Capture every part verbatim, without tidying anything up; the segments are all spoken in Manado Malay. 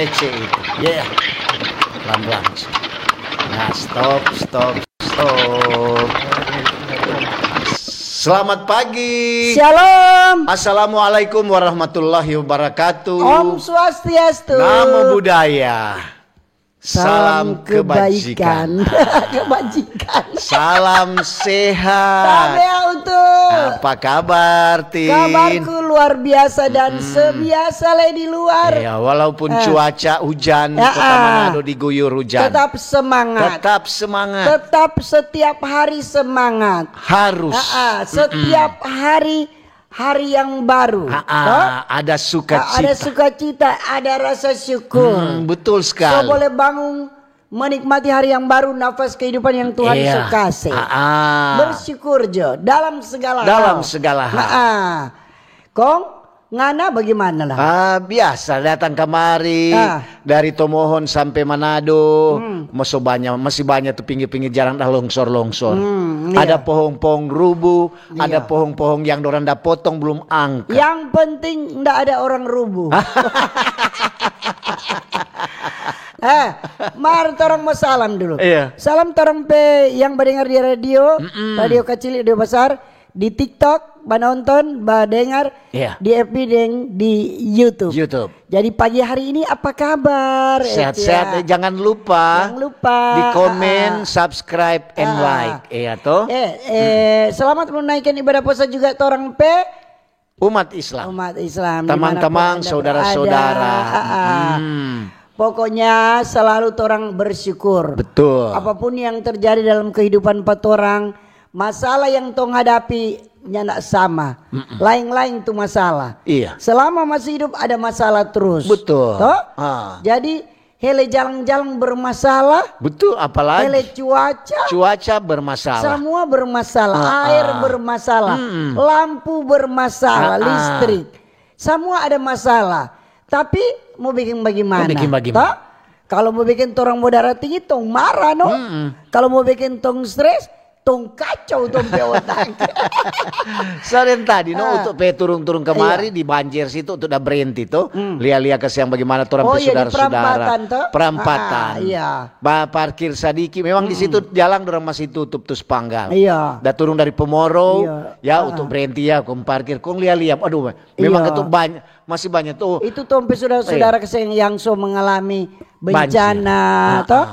kece itu. Ya, pelan-pelan. Nah, stop, stop, stop. Selamat pagi. Shalom. Assalamualaikum warahmatullahi wabarakatuh. Om Swastiastu. Namo Buddhaya. Salam kebajikan. Kebajikan. Salam sehat. Tabea utuh. Apa kabar, Tin? Kabarku luar biasa dan sebiasa le di luar. Ya, walaupun cuaca hujan, Kota Manado diguyur hujan. Tetap semangat. Tetap semangat. Tetap setiap hari semangat. Harus. Ah, ah, setiap hari hari yang baru. Ah, ah, ada sukacita. Ah, ada sukacita, ada rasa syukur. Hmm, betul sekali. So boleh bangun, menikmati hari yang baru, nafas kehidupan yang Tuhan so kase. Ah, ah. Bersyukur jo dalam segala hal. Dalam segala hal. Ah, ah. Kong, ngana bagaimana lah? Ah, biasa datang kamari dari Tomohon sampe Manado, masih banya, masih banya tu pinggir-pinggir jalan dah longsor-longsor. Hmm, iya. Ada pohong-pohong rubuh, ada pohong-pohong yang dorang da potong blum angka. Yang penting nda ada orang rubuh. Eh, mar torang mo salam dulu. Iya. Salam torang pe yang badengar di radio, radio kacili, radio basar, di TikTok, banonton, badengar, di F B deng di YouTube. YouTube. Jadi pagi hari ini apa kabar? Sehat-sehat, eh, jangan lupa di komen, subscribe, and like. Iya to? Eh, eh, selamat menunaikan ibadah puasa juga torang pe umat Islam. Umat Islam, tamang-tamang, saudara-saudara. Pokoknya selalu torang bersyukur. Betul. Apapun yang terjadi dalam kehidupan pa torang, masalah yang tong hadapi nyanda sama. Laeng-laeng tu masalah. Iya. Selama masih hidup ada masalah terus. Betul. To? Ah. Jadi hele jalang-jalang bermasalah. Betul, apalagi hele cuaca. Cuaca bermasalah. Semua bermasalah. Ah, air bermasalah. Lampu bermasalah, listrik. Semua ada masalah. Tapi mau bikin bagaimana? Mau bikin bagaimana? Toh? Kalau mau bikin torang mo darah tinggi, tong marah, no? Kalau mau bikin tong stres, tong kacau tong pe otak. Saren tadi, no, untuk pe turung-turung kamari di banjir situ, untuk da brenti to. Lia-lia kasiang bagaimana torang pe sudara-sudara. Perampatan. Ba parkir sadiki. Memang di situ jalang dorang masih tutup tu spanggal. Iya. Da turung dari Pomoro, ya, untuk brenti ya, kong parkir, kong lia-lia. Aduh, memang itu banyak, masih banyak tu. Itu tong pe sudara-sudara kasiang yang so mengalami bencana, to?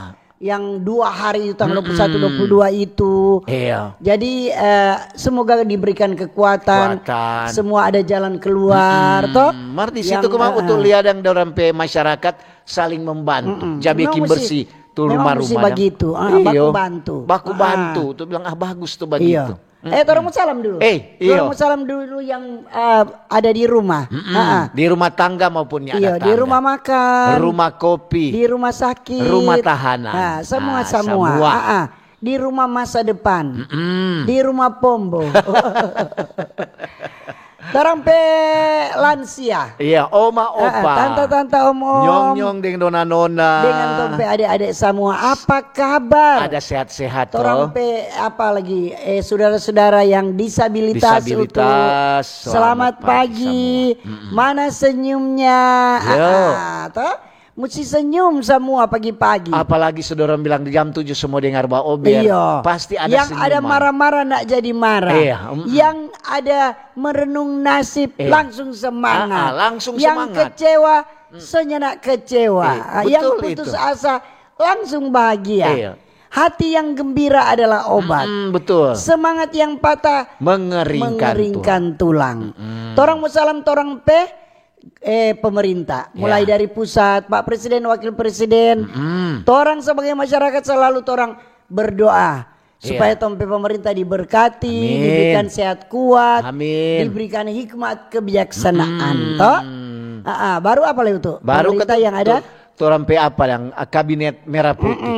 Yang dua hari itu, tanggal dua puluh satu, dua puluh dua itu. Iya. Jadi, eh, semoga diberikan kekuatan, semua ada jalan keluar, to? Mar di situ kemang untuk lia dang dorang pe masyarakat saling membantu. Ja bikin bersih tu rumah-rumah. Memang musti bagitu, baku bantu. Baku bantu. Tu bilang, ah, bagus tu bagitu. Eh, torang mo salam dulu. Eh, iyo. Torang mo salam dulu yang, eh, ada di rumah. Di rumah tangga maupun yang ada tangga. Di rumah makan. Rumah kopi. Di rumah sakit. Rumah tahanan. Nah, semua, semua. Di rumah masa depan. Di rumah pombo. Torang pe lansia. Iya, oma, opa. Tanta-tanta, om-om. Nyong-nyong deng nona-nona. Dengan tong pe ade-ade samua. Apa kabar? Ada sehat-sehat, torang pe apa lagi, eh, sudara-sudara yang disabilitas, disabilitas, selamat pagi. Mana senyumnya? Yo. Ah, to? Musti senyum samua pagi-pagi. Apalagi so dorang bilang di jam tujuh semua dengar baober. Iyo. Pasti ada senyuman. Yang ada marah-marah ndak jadi marah. Iya. Yang ada merenung nasib langsung semangat. Langsung semangat. Yang kecewa, so nyanda kecewa. Yang putus asa, langsung bahagia. Iya. Hati yang gembira adalah obat. Betul. Semangat yang patah mengeringkan tulang. Torang mo salam torang pe eh, pemerintah. Mulai dari pusat, Pak Presiden, Wakil Presiden. Torang sebagai masyarakat selalu torang berdoa supaya tong pe pemerintah diberkati, diberikan sehat kuat, diberikan hikmat kebijaksanaan, to? Ah, ah, baru apa lagi tu? Baru pemerintah yang ada? Torang pe apa yang, ah, kabinet merah putih.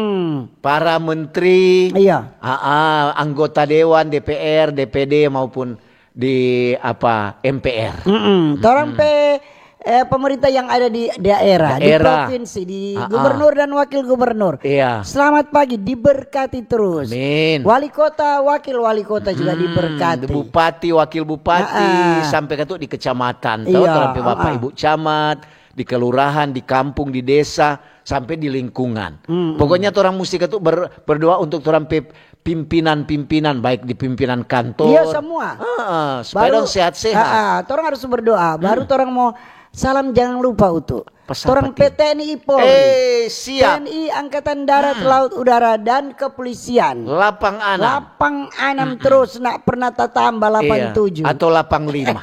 Para menteri, iya, ah, ah, anggota dewan, D P R, D P D maupun di apa, M P R. Torang pe, eh, pemerintah yang ada di daerah, di provinsi, di gubernur dan wakil gubernur. Iya. Selamat pagi, diberkati terus. Amin. Wali kota, wakil wali kota juga diberkati. Bupati, wakil bupati, sampe ka tu di kecamatan, to, torang pe bapak ibu camat, di kelurahan, di kampung, di desa, sampe di lingkungan. Mm-mm. Pokoknya torang musti katu ber-, berdoa untuk torang pe pimpinan-pimpinan, baik di pimpinan kantor. Iya, semua. Heeh, supaya dong sehat-sehat. Heeh, torang harus berdoa. Baru torang mo salam, jangan lupa utu. Torang pe T N I Polri. Eh, siap. T N I Angkatan Darat, Laut, Udara, dan Kepolisian. Lapang anam. Lapang anam terus, nak pernah tatamba lapang tujuh. Iya, atau lapang lima.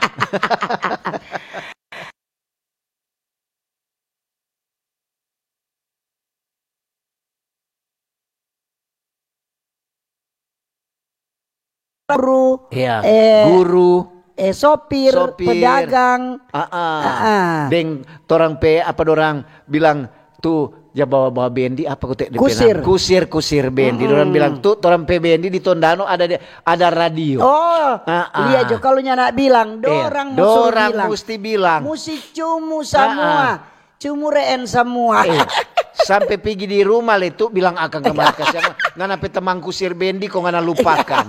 Guru, iya, eh, guru, eh, sopir, sopir, pedagang. Ah, ah. Ah, ah. Deng torang pe, apa dorang bilang tu, ja bawa-bawa bendi, apa kote de pe nama? Kusir. Kusir, kusir bendi. Dorang bilang tu, torang pe bendi di Tondano ada de-, ada radio. Oh, ah, ah, iya jo, kalu nyanda bilang, iya, dorang mo suru dorang bilang. Musti bilang. Musti cumu samua. Ah, ah. Cumureen samua. Eh, sampe pigi di rumah le tu bilang akang kamari, kasiang, ngana pe temang kusir bendi kong ngana lupakan.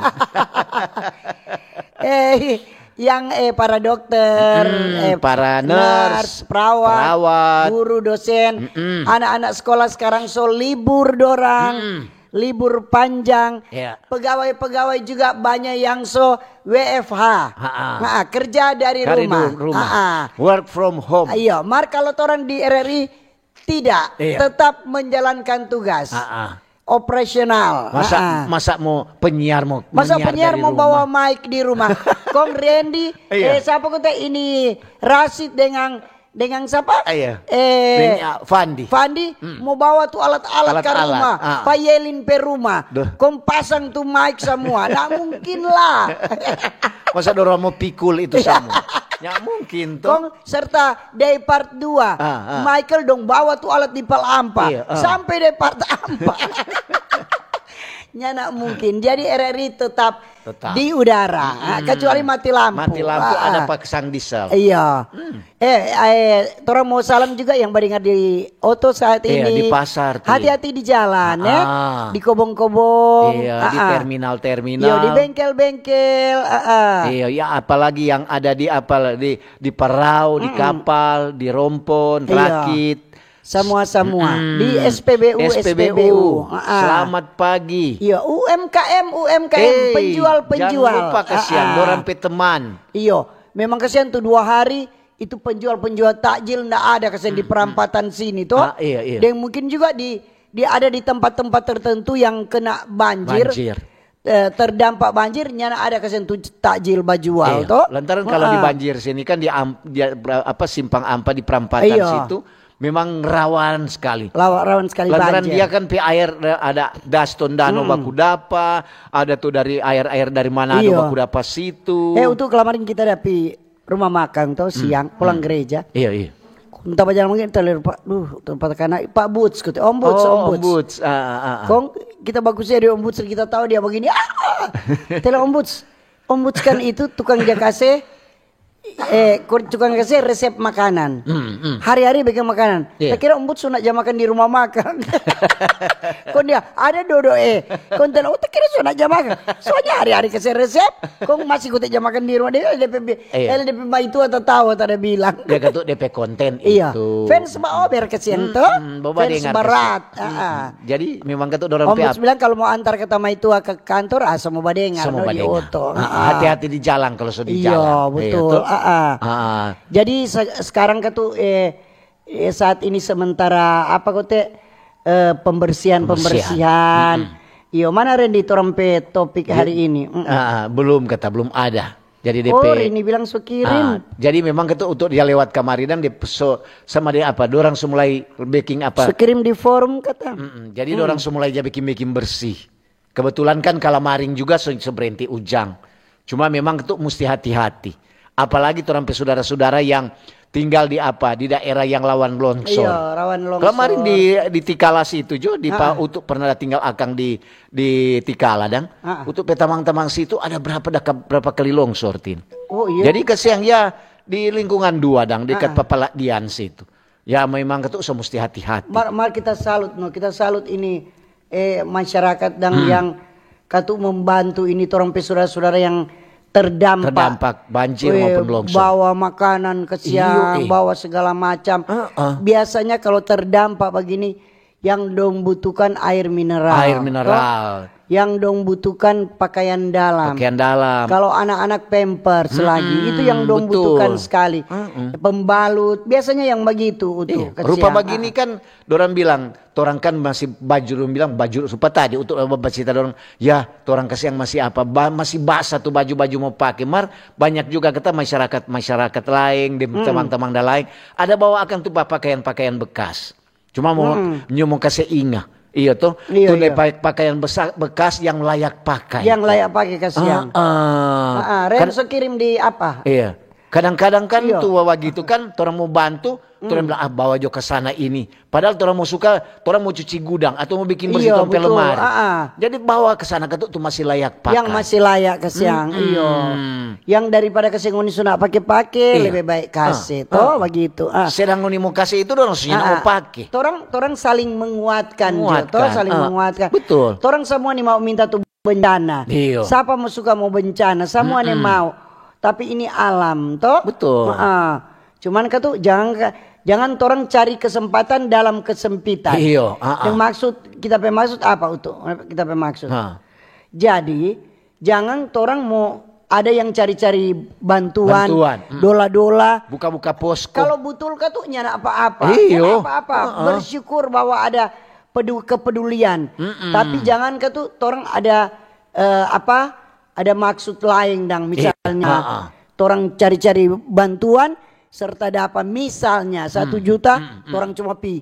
Eh, yang, eh, para dokter, eh, para nurse, perawat, perawat, guru, dosen, anak-anak sekolah sekarang so libur dorang. Libur panjang. Iya. Pegawai-pegawai juga banya yang so W F H. Ha-a. Ha-a, kerja dari rumah. Dari du-, rumah. Ha-a. Work from home. Iyo, mar kalo torang di R R I tidak, iya, tetap menjalankan tugas. Ha-a. Operasional. Masa, ha-a, masa mo penyiar mo, masa penyiar dari rumah? Penyiar mo bawa mic di rumah? Kong Randy, iya, eh, sapa kong te ini Rasid dengan Dengan sapa? Ah, iya. Eh, Fandi. Fandi mo bawa tu alat-alat ka rumah, pa Yelin pe rumah. Kong pasang tu mic samua. Nda mungkin lah. Masa dorang mo pikul itu samua? Nda mungkin to. Kong serta day part dua, Michael dong bawa tu alat di pal ampa. Iya, ah. Sampe day part ampa. Nyanda mungkin. Jadi R R I tetap di udara, ah, kecuali mati lampu. Mati lampu, ada pasang diesel. Iya. Eh, eh, torang mo salam juga yang badengar di oto saat ini. Iya, di pasar, Ti. Hati-hati di jalan, ya. Di kobong-kobong. Iya, di terminal-terminal. Iya, di bengkel-bengkel. Iya, ya, apalagi yang ada di, apa, di, di perau, di kapal, di rompon, rakit. Samua-samua. Di S P B U, S P B U. Selamat pagi. Iya, U M K M, U M K M, penjual-penjual. Jangan lupa kasihan, dorang pe teman. Iyo, memang kasihan tu dua hari itu penjual-penjual takjil nda ada kasihan di perampatan sini to. Ah, iya, iya. Dan mungkin juga di, di ada di tempat-tempat tertentu yang kena banjir. Banjir. Eh, terdampak banjir, nyanda ada kasihan tu takjil bajual to. Lantaran kalau di banjir sini kan di am-, di, apa, simpang ampa di perampatan situ memang rawan sekali. Rawan sekali banjir. Lantaran dia kan pe air, eh, ada das Tondano baku dapa, ada tu dari air-air dari Manado baku dapa situ. Eh, untuk kemarin kita ada pi rumah makang to, siang, pulang gereja. Iya, iya. Kong ta bajalang bagini, ta lia rupa, duh, rupa takana, Pak Buts, kata, Om Buts, Om Buts. Kong kita baku se di Om Buts, kita tau dia bagini, ah! Tele Om Buts. Om Buts kan itu tukang ja kase, eh, tukang kase resep makanan. Hari-hari bikin makanan. Iya. Ta kira Om Buts so nda ja makan di rumah makang. Kong dia, ada dodo, eh. Kong tele, oh, ta kira so nda ja makan. Soalnya hari-hari kase resep, kong masih kote ja makan di rumah. Dia, dia pe, dia pe maitua tatawa, tara bilang. Dia katu dia pe konten itu. Fans baober kasihan to. Fans barat. Jadi memang katu dorang pe Om Buts bilang kalau mo antar kata maitua ke kantor, ah, so mo badengar no di oto. Hati-hati di jalang kalau so di jalang. Iya, betul. Jadi sekarang katu, eh, eh, saat ini sementara apa kote, eh, pembersihan-pembersihan. Iyo, mana Randy torang pe topik hari ini? Ah, belum kata, belum ada. Jadi D P. Oh, Rini bilang so kirim. Ah, jadi memang katu untuk dia lewat kamari dan dia so, sama dia apa, dorang so mulai bikin apa? So kirim di forum kata. Jadi dorang so mulai ja bikin-bikin bersih. Kebetulan kan kalamaring juga so, so berhenti ujang. Cuma memang katu musti hati-hati. Apalagi torang pe sudara-sudara yang tinggal di apa, di daerah yang lawan longsor. Iya, rawan longsor. Kemarin di, di Tikala situ jo, di pa-, Utu pernah tinggal akang di, di Tikala dang. Utu pe tamang-tamang situ ada berapa daka-, berapa kali longsor, Tin. Oh, iya. Jadi kasiang ya di lingkungan dua dang, dekat Papaladian situ. Ya memang katu so musti hati-hati. Mar, mar kita salut no, kita salut ini, eh, masyarakat dang yang katu membantu ini torang pe sudara-sudara yang terdampak. Terdampak banjir maupun longsor. Bawa makanan ke siang, bawa segala macam. Biasanya kalau terdampak begini, yang dong butuhkan air mineral. Air mineral. Yang dong butuhkan pakaian dalam. Pakaian dalam. Kalau anak-anak pampers lagi, itu yang dong butuhkan sekali. Pembalut, biasanya yang begitu, Utu. Iya, rupa begini kan, dorang bilang, torang kan masih baju, dong bilang baju rupa tadi, untuk apa, cerita dorang, ya, torang kasiang masih apa, ba-, masih basah tu baju-baju mo pake. Mar, banyak juga kita masyarakat, masyarakat laeng, deng tamang-tamang da laeng, ada bawa akang tu pakaian-pakaian bekas. Cuma mo, nyo mo kase inga. Iyo to, tu ne pa-, pakaian besa-, bekas yang layak pakai. Yang layak pake, kasiang. Ah, ah. Ah, ah, Renzo kirim di apa? Iya. Kadang-kadang kan tu bagitu kan, torang mo bantu, torang bilang, "Ah, bawa jo ka sana ini." Padahal torang mo suka, torang mo cuci gudang atau mo bikin bersih tong pe lemari. Ah, ah. Jadi bawa ke sana katu tu masih layak pakai. Yang masih layak, kasiang, iyo. Yang daripada kase ngoni so nda pake-pake, lebe bae kase, to, bagitu. Ah. Sedang ngoni mo kase itu, dorang so nyanda mo pake. Torang, torang saling menguatkan jo, to, saling menguatkan. Betul. Torang samua ni mau minta tu bencana. Iyo. Sapa mo suka mo bencana, samua ni mau. Tapi ini alam, to. Betul. Ah. Cuman katu, jangan ka-, jangan torang cari kesempatan dalam kesempitan. Iyo, ah, ah. Yang maksud, kita pe maksud apa, Utu? Kita pe maksud. Jadi, jangan torang mo ada yang cari-cari bantuan, dola-dola. Buka-buka posko. Kalau butul katu, nyanda apa-apa. Iyo. Nyanda apa-apa. Bersyukur bahwa ada pedu-, kepedulian. Tapi jangan katu torang ada, eh, apa, ada maksud laeng dang. Misalnya, torang cari-cari bantuan, serta dapa misalnya satu juta, torang cuma pi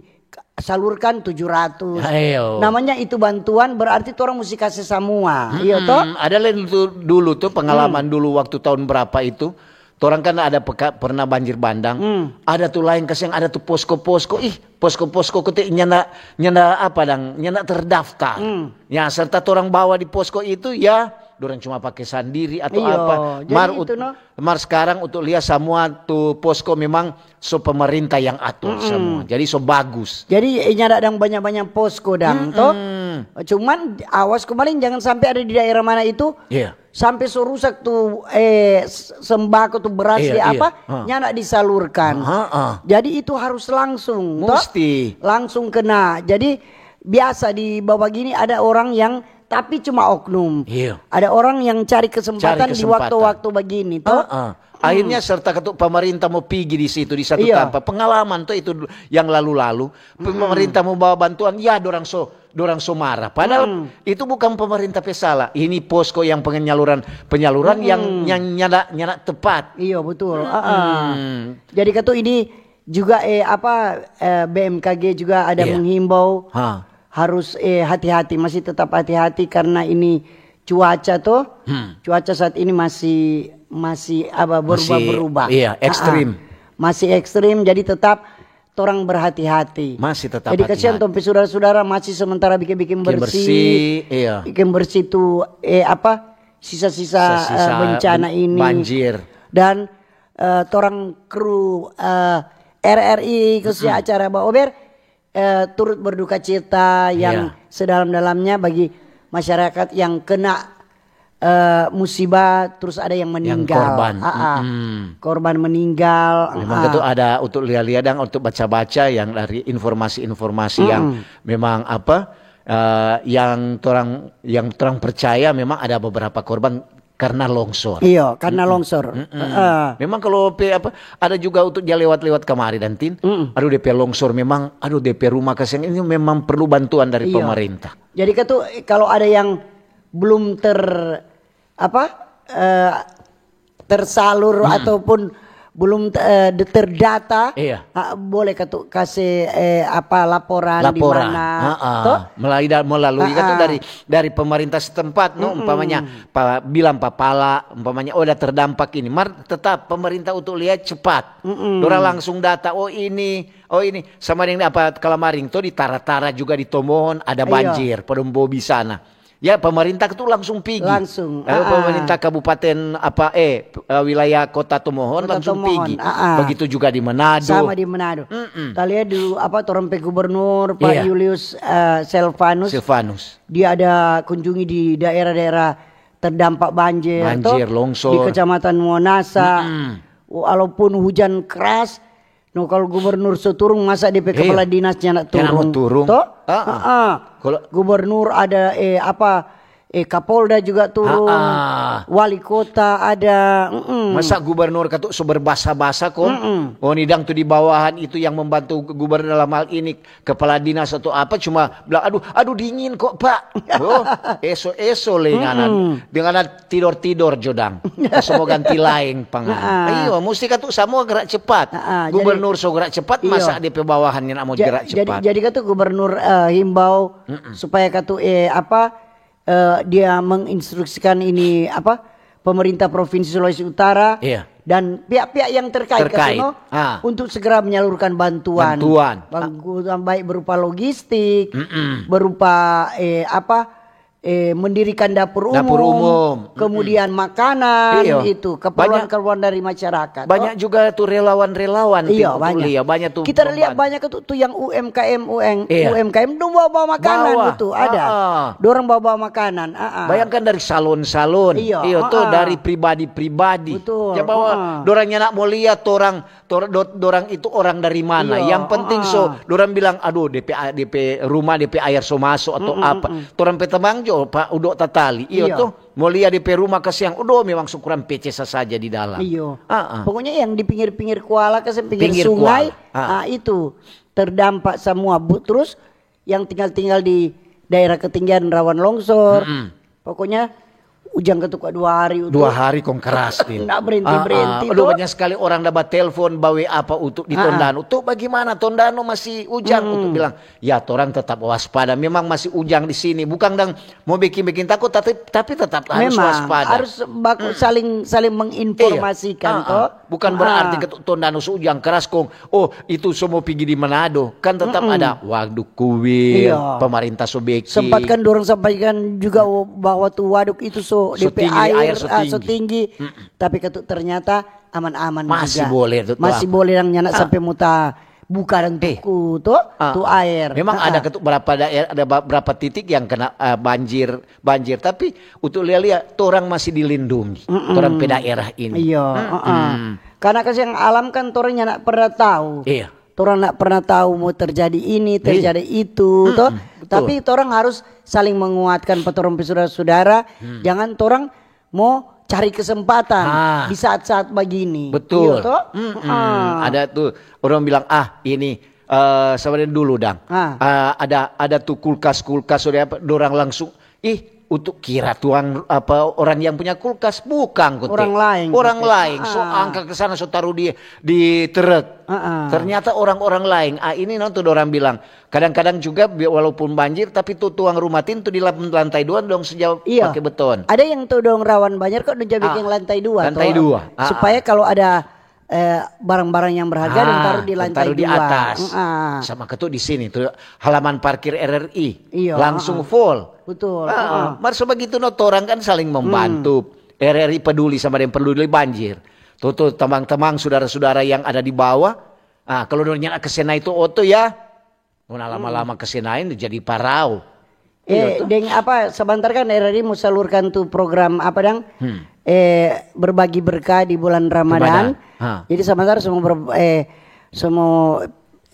salurkan tujuh ratus. Ayo. Namanya itu bantuan, berarti torang musti kase samua. Iyo to? Ada lain tu dulu tu, pengalaman dulu waktu tahun berapa itu, torang kan ada peka-, pernah banjir bandang. Ada tu laeng kasiang, ada tu posko-posko. Ih, posko-posko kote nyanda, nyanda apa dang, nyanda terdaftar. Ya, serta torang bawa di posko itu, ya, dorang cuma pake sandiri atau apa. Mar, itu, no? Mar skarang untuk lia samua tu posko memang so pemerintah yang atur samua. Jadi so bagus. Jadi, eh, nyanda dang banya-banya posko dang, to? Cuman awas kemarin jangan sampe ada di daerah mana itu, sampe so rusak tu, eh, s-, sembako tu beras di apa, nyanda disalurkan. Jadi itu harus langsung, to? Musti. Langsung kena. Jadi biasa di bawah gini ada orang yang, tapi cuma oknum. Ada orang yang cari kesempatan di waktu-waktu begini, to? Akhirnya serta ketuk pemerintah mo pigi di situ, di satu tampa. Pengalaman to itu yang lalu-lalu. Pemerintah mo bawa bantuan, ya dorang so, dorang so marah. Padahal itu bukan pemerintah pe salah. Ini posko yang penyaluran, penyaluran yang, yang nyanda, nyanda tepat. Iyo, betul. Jadi ketuk ini juga, eh, apa, eh, B M K G juga ada menghimbau harus, eh, hati-hati, masih tetap hati-hati karena ini cuaca to. Cuaca saat ini masih, masih apa, berubah-berubah. Iya, ekstrim. Masih ekstrim, jadi tetap torang berhati-hati. Masih tetap hati-hati. Jadi kasihan tong pe sudara-sudara masih sementara bikin-bikin bersih. Bikin bersih, iya. Bikin bersih tu, eh, apa, sisa-sisa, eh, bencana ini. Banjir. Dan, eh, torang kru, eh, R R I khususnya acara Baober, eh, turut berduka cita yang sedalam-dalamnya bagi masyarakat yang kena, eh, musibah, terus ada yang meninggal. Korban. Korban meninggal. Memang itu ada untuk lia-lia dan untuk baca-baca yang dari informasi-informasi yang memang apa, eh, yang torang, yang torang percaya memang ada beberapa korban karena longsor. Iyo, karena longsor. Memang kalau pe apa, ada juga untuk dia lewat-lewat kamari dan tin, aduh, depe longsor memang, aduh, depe rumah kasiang ini memang perlu bantuan dari pemerintah. Jadi katu, kalau ada yang belum ter-, apa, eh, tersalur ataupun belum te-, eh, de-, terdata, ah, boleh katu kase, eh, apa, laporan di mana, to? Melalui, melalui katu dari, dari pemerintah setempat, no? Umpamanya, pa-, bilang pa pala, umpamanya, "Oh, ada terdampak ini." Mar, tetap pemerintah untuk lihat cepat. Dorang langsung data, "Oh, ini, oh, ini." Sama deng apa, kalamaring to di Tara-Tara juga di Tomohon ada banjir, Podombobi sana. Ya, pemerintah tu langsung pigi. Langsung, pemerintah kabupaten apa, eh, eh, wilayah Kota Tomohon langsung pigi. Begitu juga di Manado. Sama di Manado. Talia dulu apa, torang pe gubernur, Pak Julius, eh, Silvanus. Silvanus. Dia ada kunjungi di daerah-daerah terdampak banjir, Banjir, to? Longsor. Di Kecamatan Muanasa. Mm-mm. Walaupun hujan keras, no, kalau gubernur so turung, masa depe Eh, kepala dinasnya nak nyanda mau turung, turung. To? Ah, ah. Ah, ah. Kalau Gubernur ada, eh, apa, eh, Kapolda juga turung, Ah, ah. Wali kota ada, mm-mm. Masa gubernur katu so berbasa-basa kong? Mm-mm. Oh, ni dang tu di bawahan itu yang membantu gubernur dalam hal ini, kepala dinas atau apa, cuma bilang, "Aduh, aduh, dingin kok, Pak." Oh, eso-eso le nganan. Mm-mm. Dengan tidor-tidor jo dang. Semua ganti laeng pangan. Ah. Iyo, musti katu samua gerak cepat. Ah, ah, jadi Gubernur so gerak cepat, iyo. Masa depe bawahannya nak mau Ja-, gerak jadi, cepat? Jadi katu gubernur, eh, himbau Mm-mm. supaya katu, eh, apa, eh, dia menginstruksikan ini, apa, pemerintah Provinsi Sulawesi Utara Iya. dan pihak-pihak yang terkait, Terkait. Katu, no, Ah. untuk segera menyalurkan bantuan. Bantuan. Bantuan baik berupa logistik, Mm-mm. berupa, eh, apa, eh, mendirikan dapur Dapur umum, umum. Kemudian Mm-mm. makanan, Iyo. itu, keperluan-keperluan dari masyarakat, Banyak to. Juga tu relawan-relawan, Iyo, tim banyak. Kuliah, banyak tu Kita lihat membantu. Banyak tu, tu yang U M K M, U M, Iya. U M K M, dong bawa-bawa makanan Bawa. Itu, ada. Ah, ah. Dorang bawa-bawa makanan, ah, ah. Bayangkan dari salon-salon, Iyo, iyo, to, ah, ah. Dari pribadi-pribadi. Betul, Ya, bahwa ah, ah. Dorang nyanda mau lihat orang Tor-, do-, dorang itu orang dari mana. Iyo, Yang penting so, heeh. Dorang bilang, "Aduh, depe a-, depe rumah, depe air so maso atau Mm-mm, apa." Mm-mm. Torang pe tamang jo, pa, udo tatali. Iyo Iyo. To, mo lia depe rumah kasiang, udo memang so kurang pece sasaja di dalam. Iyo. Heeh. Pokoknya yang di pinggir-pinggir kuala, kasiang pinggir Pinggir sungai, kuala. Ah. Ah, itu terdampak semua. Bu-, terus yang tinggal-tinggal di daerah ketinggian rawan longsor. Mm-mm. Pokoknya ujang ketuk dua hari itu. Dua hari kong keras, Din. Ndak berhenti-berhenti Ah, ah. Aduh, to. Banyak sekali orang da batelfon, bawe apa untuk di Ah, ah. Tondano. Tu bagaimana Tondano masih ujang? Hmm. Untuk bilang, "Ya, torang tetap waspada. Memang masih ujang di sini. Bukang dang mo bikin-bikin takut, tapi, tapi tetap harus Memang, waspada." Harus baku Hmm. saling, saling menginformasikan, Iya. Ah, to. Ah. Bukan berarti Ah. ketuk Tondano so ujang keras kong, "Oh, itu so mo pigi di Manado." Kan tetap Mm-mm. ada Waduk Kuil, Iya. pemerintah so beking. Sempat kan dorang sampaikan juga bahwa tu waduk itu so So depe tinggi, air, air so ah, so tinggi. Tinggi. Mm-mm. Tapi katu ternyata aman-aman Masih juga. Boleh tu, Masih ah. Boleh dang nyanda Ah. Sampai muta buka dang Eh. Tuku tu, Ah. Tu air. Memang Ah, ada ah. Katu berapa daer-, ada ba-, berapa titik yang kena, ah, banjir, banjir. Tapi untuk lia-lia, torang masih dilindungi. Mm-mm. Torang pe daerah ini. Iya, Mm-mm. Ah, ah. Karena kasiang alam kan torang nyanda pernah tahu. Iya. Torang ndak pernah tahu mau terjadi ini, Iya. Terjadi itu, Mm-mm, toh. Betul. Tapi torang harus saling menguatkan pa torang pe sudara-sudara. Hmm. Jangan torang mau cari kesempatan Ah. Di saat-saat bagini. Betul. Iya, toh? Mm-mm. Ah. Ada tuh orang bilang, "Ah, ini, eh, sama dengan dulu, dang." Ah. Eh, ada, ada tuh kulkas-kulkas, sudah apa, dorang langsung Ih, untuk kira tuang apa orang yang punya kulkas? Bukang, kote. Orang laeng, kote. Orang laeng, so Ah. Angka ke sana, so taru di, di truk. Ah, ah. Ternyata orang-orang laeng. Ah, ini nanti dorang bilang, kadang-kadang juga bi-, walaupun banjir, tapi tu tuang rumah tin tu di lan-, lantai dua dong sejauh Iya. Pakai beton. Ada yang tu dong rawan banjir kok dong jadi Ah, bikin lantai dua, lantai toh. Dua. Ah, Supaya ah. Kalau ada eh, barang-barang yang berharga dan Ah, taruh di dan lantai taruh di dua. Atas. Mm-mm. Sama ketu di sini tuh halaman parkir R R I. Iya, langsung ah. Full. Betul, ah. Ah, mar so bagitu no torang kan saling membantu. Hmm. R R I peduli sama deng peduli banjir. Tuh, tuh, teman-teman, saudara-saudara yang ada di bawah. Ah, kalau dorangnya kese na itu oto ya, Ngona lama-lama kese nain jadi parau. Eh, Iyo, toh. Deng apa, sebentar kan R R I mo salurkan tu program apa dang? Hmm. Eh, berbagi berkah di bulan Ramadan. Ramadan. Ha. Jadi sebentar semua ber-, eh, semua,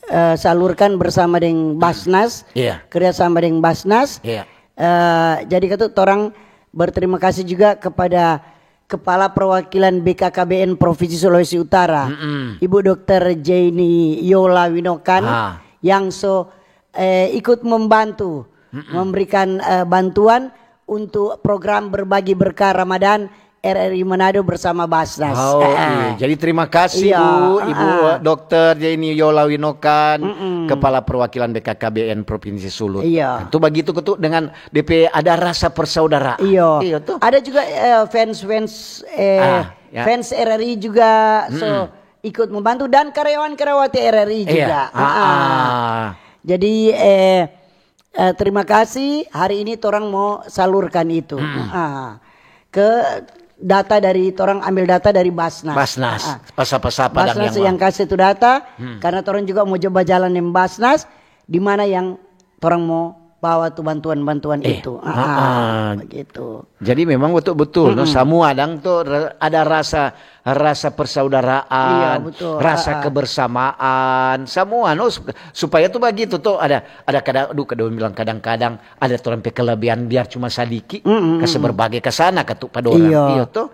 eh, salurkan bersama deng Basnas. Iya. Kerja sama deng Basnas. Iya. Eh, jadi katu torang berterima kasih juga kepada Kepala Perwakilan B K K B N Provinsi Sulawesi Utara, Mm-mm. Ibu Dokter Jenny Yola Winokan, Ah. yang so, eh, ikut membantu Mm-mm. memberikan, eh, bantuan untuk program berbagi berkah Ramadan R R I Manado bersama Basnas. Oh, Eh, eh. Iya. Jadi terima kasih, Iya, Bu, Ibu, eh, eh. Dokter Jenny Yola Winokan, Mm-mm. Kepala Perwakilan B K K B N Provinsi Sulut. Iya. Nah, tu bagitu ketu dengan D P ada rasa persaudaraan. Iyo. Iyo tuh. Ada juga, eh, fans-fans, eh, Ah, ya. Fans R R I juga, so, Mm-mm. Ikut membantu dan karyawan-karyawati R R I Iya. juga. Ah, Ah, ah. ah. Jadi, eh, eh, terima kasih. Hari ini torang mau salurkan itu. Mm-mm. Ah. Ke data dari, torang ambil data dari Basnas. Basnas. Ah. Pasapa-sapa dan Basnas yang yang mau. Kasih itu data, Hmm. Karena torang juga mau coba jalan deng Basnas, di mana yang torang mau bawa tu bantuan-bantuan Eh, itu. Ah, ah, ah. Begitu. Jadi memang betul-betul, no, Mm-mm. Samua dang tu ra-, ada rasa, rasa persaudaraan, Iya, betul. rasa Ah, ah. kebersamaan, samua, no, sup-, supaya tu bagitu tu ada, ada kadang, aduh, kadang bilang kadang-kadang ada torang pe kelebihan biar cuma sadiki, Mm-mm, kase mm-mm. berbagi ka sana ka tu pa dorang. Iya. Iya, to?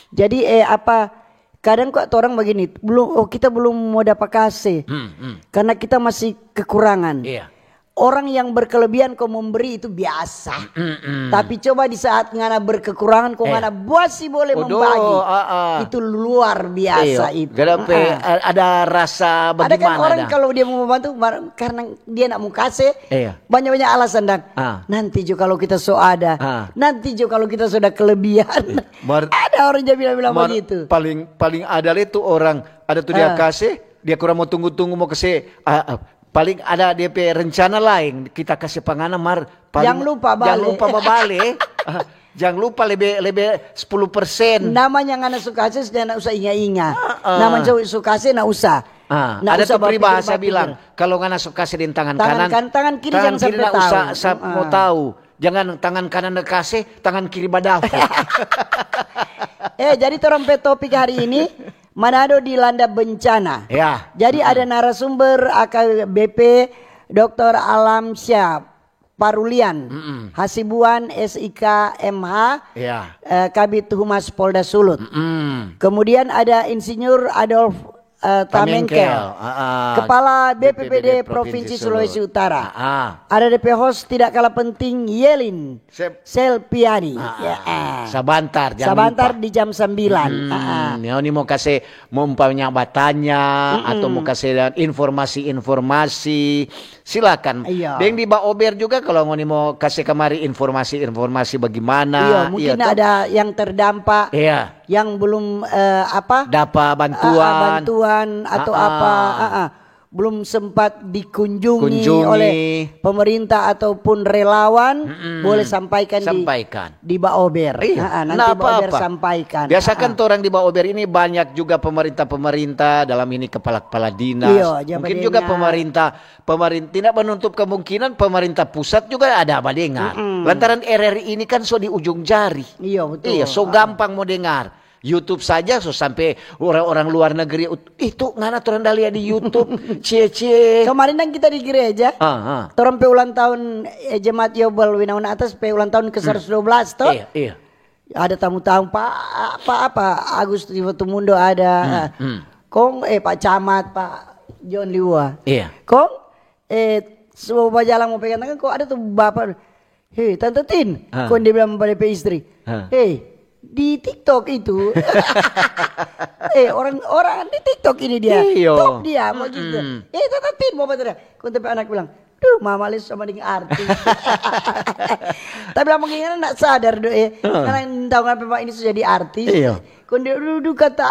Jadi, eh, apa, kadang kok torang bagini, belum, oh, kita belum mo dapa kase. Hmm, hmm. Karena kita masih kekurangan. Iya. Orang yang berkelebihan kong memberi itu biasa. Mm, mm. Tapi coba di saat ngana berkekurangan, kong Eh. ngana masih boleh Odo, membagi. Ah, ah. Itu luar biasa Iyo. itu. Gada pe, Ah, ah. a-, ada rasa Ada kan bagaimana orang dah? kalau dia mau membantu, mar-, karena dia nak mau kase, Iya. banyak-banyak alasan, dan Ah. nanti jo kalau kita so ada, Ah. nanti jo kalau kita sudah kelebihan. Mar-, Ada orang yang bilang-bilang mar-, begitu. paling, paling ada le tu orang, ada tu dia Ah. kase, dia kurang mau tunggu-tunggu mau kase, ah, ah, paling ada dia pe rencana lain, kita kase pa ngana, mar, paling Jang lupa jang bale. lupa babale. Ah, jang lupa lebe, lebe sepuluh persen. Namanya ngana so kase, sudah nak usah inga-inga. Ah, ah. Namanya so, so kase, nak usah. Ah, Nak ada usah tu peribahasa bapikir-bapikir. bilang, kalau ngana so kase deng tangan Tangan kanan, kan-, tangan kiri tangan jangan kiri sampai nak usah tahu. sa-, Ah. mau tahu. Jangan tangan kanan da kase, tangan kiri badafu. Eh, jadi torang pe topik hari ini, Manado dilanda bencana. Ya. Jadi ada narasumber A K B P, Doktor Alamsyah Parulian Mm-mm. Hasibuan, S I K, M H, Ya. eh, Kabid Humas Polda Sulut. Mm-mm. Kemudian ada Insinyur Adolf, eh, Tamengkel, Tamengkel, ah, ah. Kepala B P B D B P B D Provinsi Provinsi Sulut. Sulawesi Utara. Ah, ah. Ada de pe host tidak kalah penting, Yelin Sep. Selpiani. Ah, Ya, ah. ah. Sabantar, jangan Sabantar lupa. di jam sembilan. Hmm, Ah, ah. Ngoni mo kase, mo umpamanya batanya, Mm-mm. atau mo kase informasi-informasi, silakan. Iya. Deng di Baober juga kalau ngoni mo kase kamari informasi-informasi bagaimana, Iya, mungkin iya, toh? ada yang terdampak, Iya. yang belum, eh, apa, Dapa eh, eh, bantuan. bantuan atau Ah, apa, ah. eh, eh, belum sempat dikunjungi Kunjungi. oleh pemerintah ataupun relawan, Mm-mm. boleh sampaikan di, Sampaikan. di Baober. Iya, Ah, ah, nanti nda Baober apa-apa. sampaikan. Biasakan Ah, ah. torang di Baober ini banyak juga pemerintah-pemerintah, dalam ini kepala-kepala dinas. Iya, ja Mungkin juga badengar. pemerintah, pemerin-, tidak menutup kemungkinan pemerintah pusat juga ada badengar. Mm-mm. Lantaran R R I ini kan so di ujung jari. Iya, betul. Iya, so Ah. gampang mo dengar. YouTube saja so sampe orang-orang luar negeri, ut-, "Itu ngana torang da lia di YouTube, cie-cie." Kemarin dang kita di gereja, Ah, ah. torang pe ulang tahun, eh, Jemaat Yobel Winauna Atas pe ulang tahun ke Hmm. seratus dua belas, toh? Iya, iya. Ada tamu-tamu, Pak, apa, apa, Agus Tifo Tumundo ada. Hmm, hmm. Kong, eh, Pak Camat, Pak John Liwa. Iya. Kong, eh, so bajalang mo pegang tangan, kong ada tu bapak, "Hei, Tante Tin," Ah. kong dia bilang pada pe istri, Ah. "Hei, di TikTok itu." Eh, orang, orang di TikTok ini dia. Iyo. Top dia, mau gitu. Mm-mm. "Eh, Tante Tin," mau baca dah. Kong tapi anak bilang, "Duh, mama le sama dengan artis." Tapi lah mungkin kan nggak sadar, do, eh. Ah. Karena tahu kan, Pak, ini sudah jadi artis. Iyo. Kong dia, "Duh, duh," kata.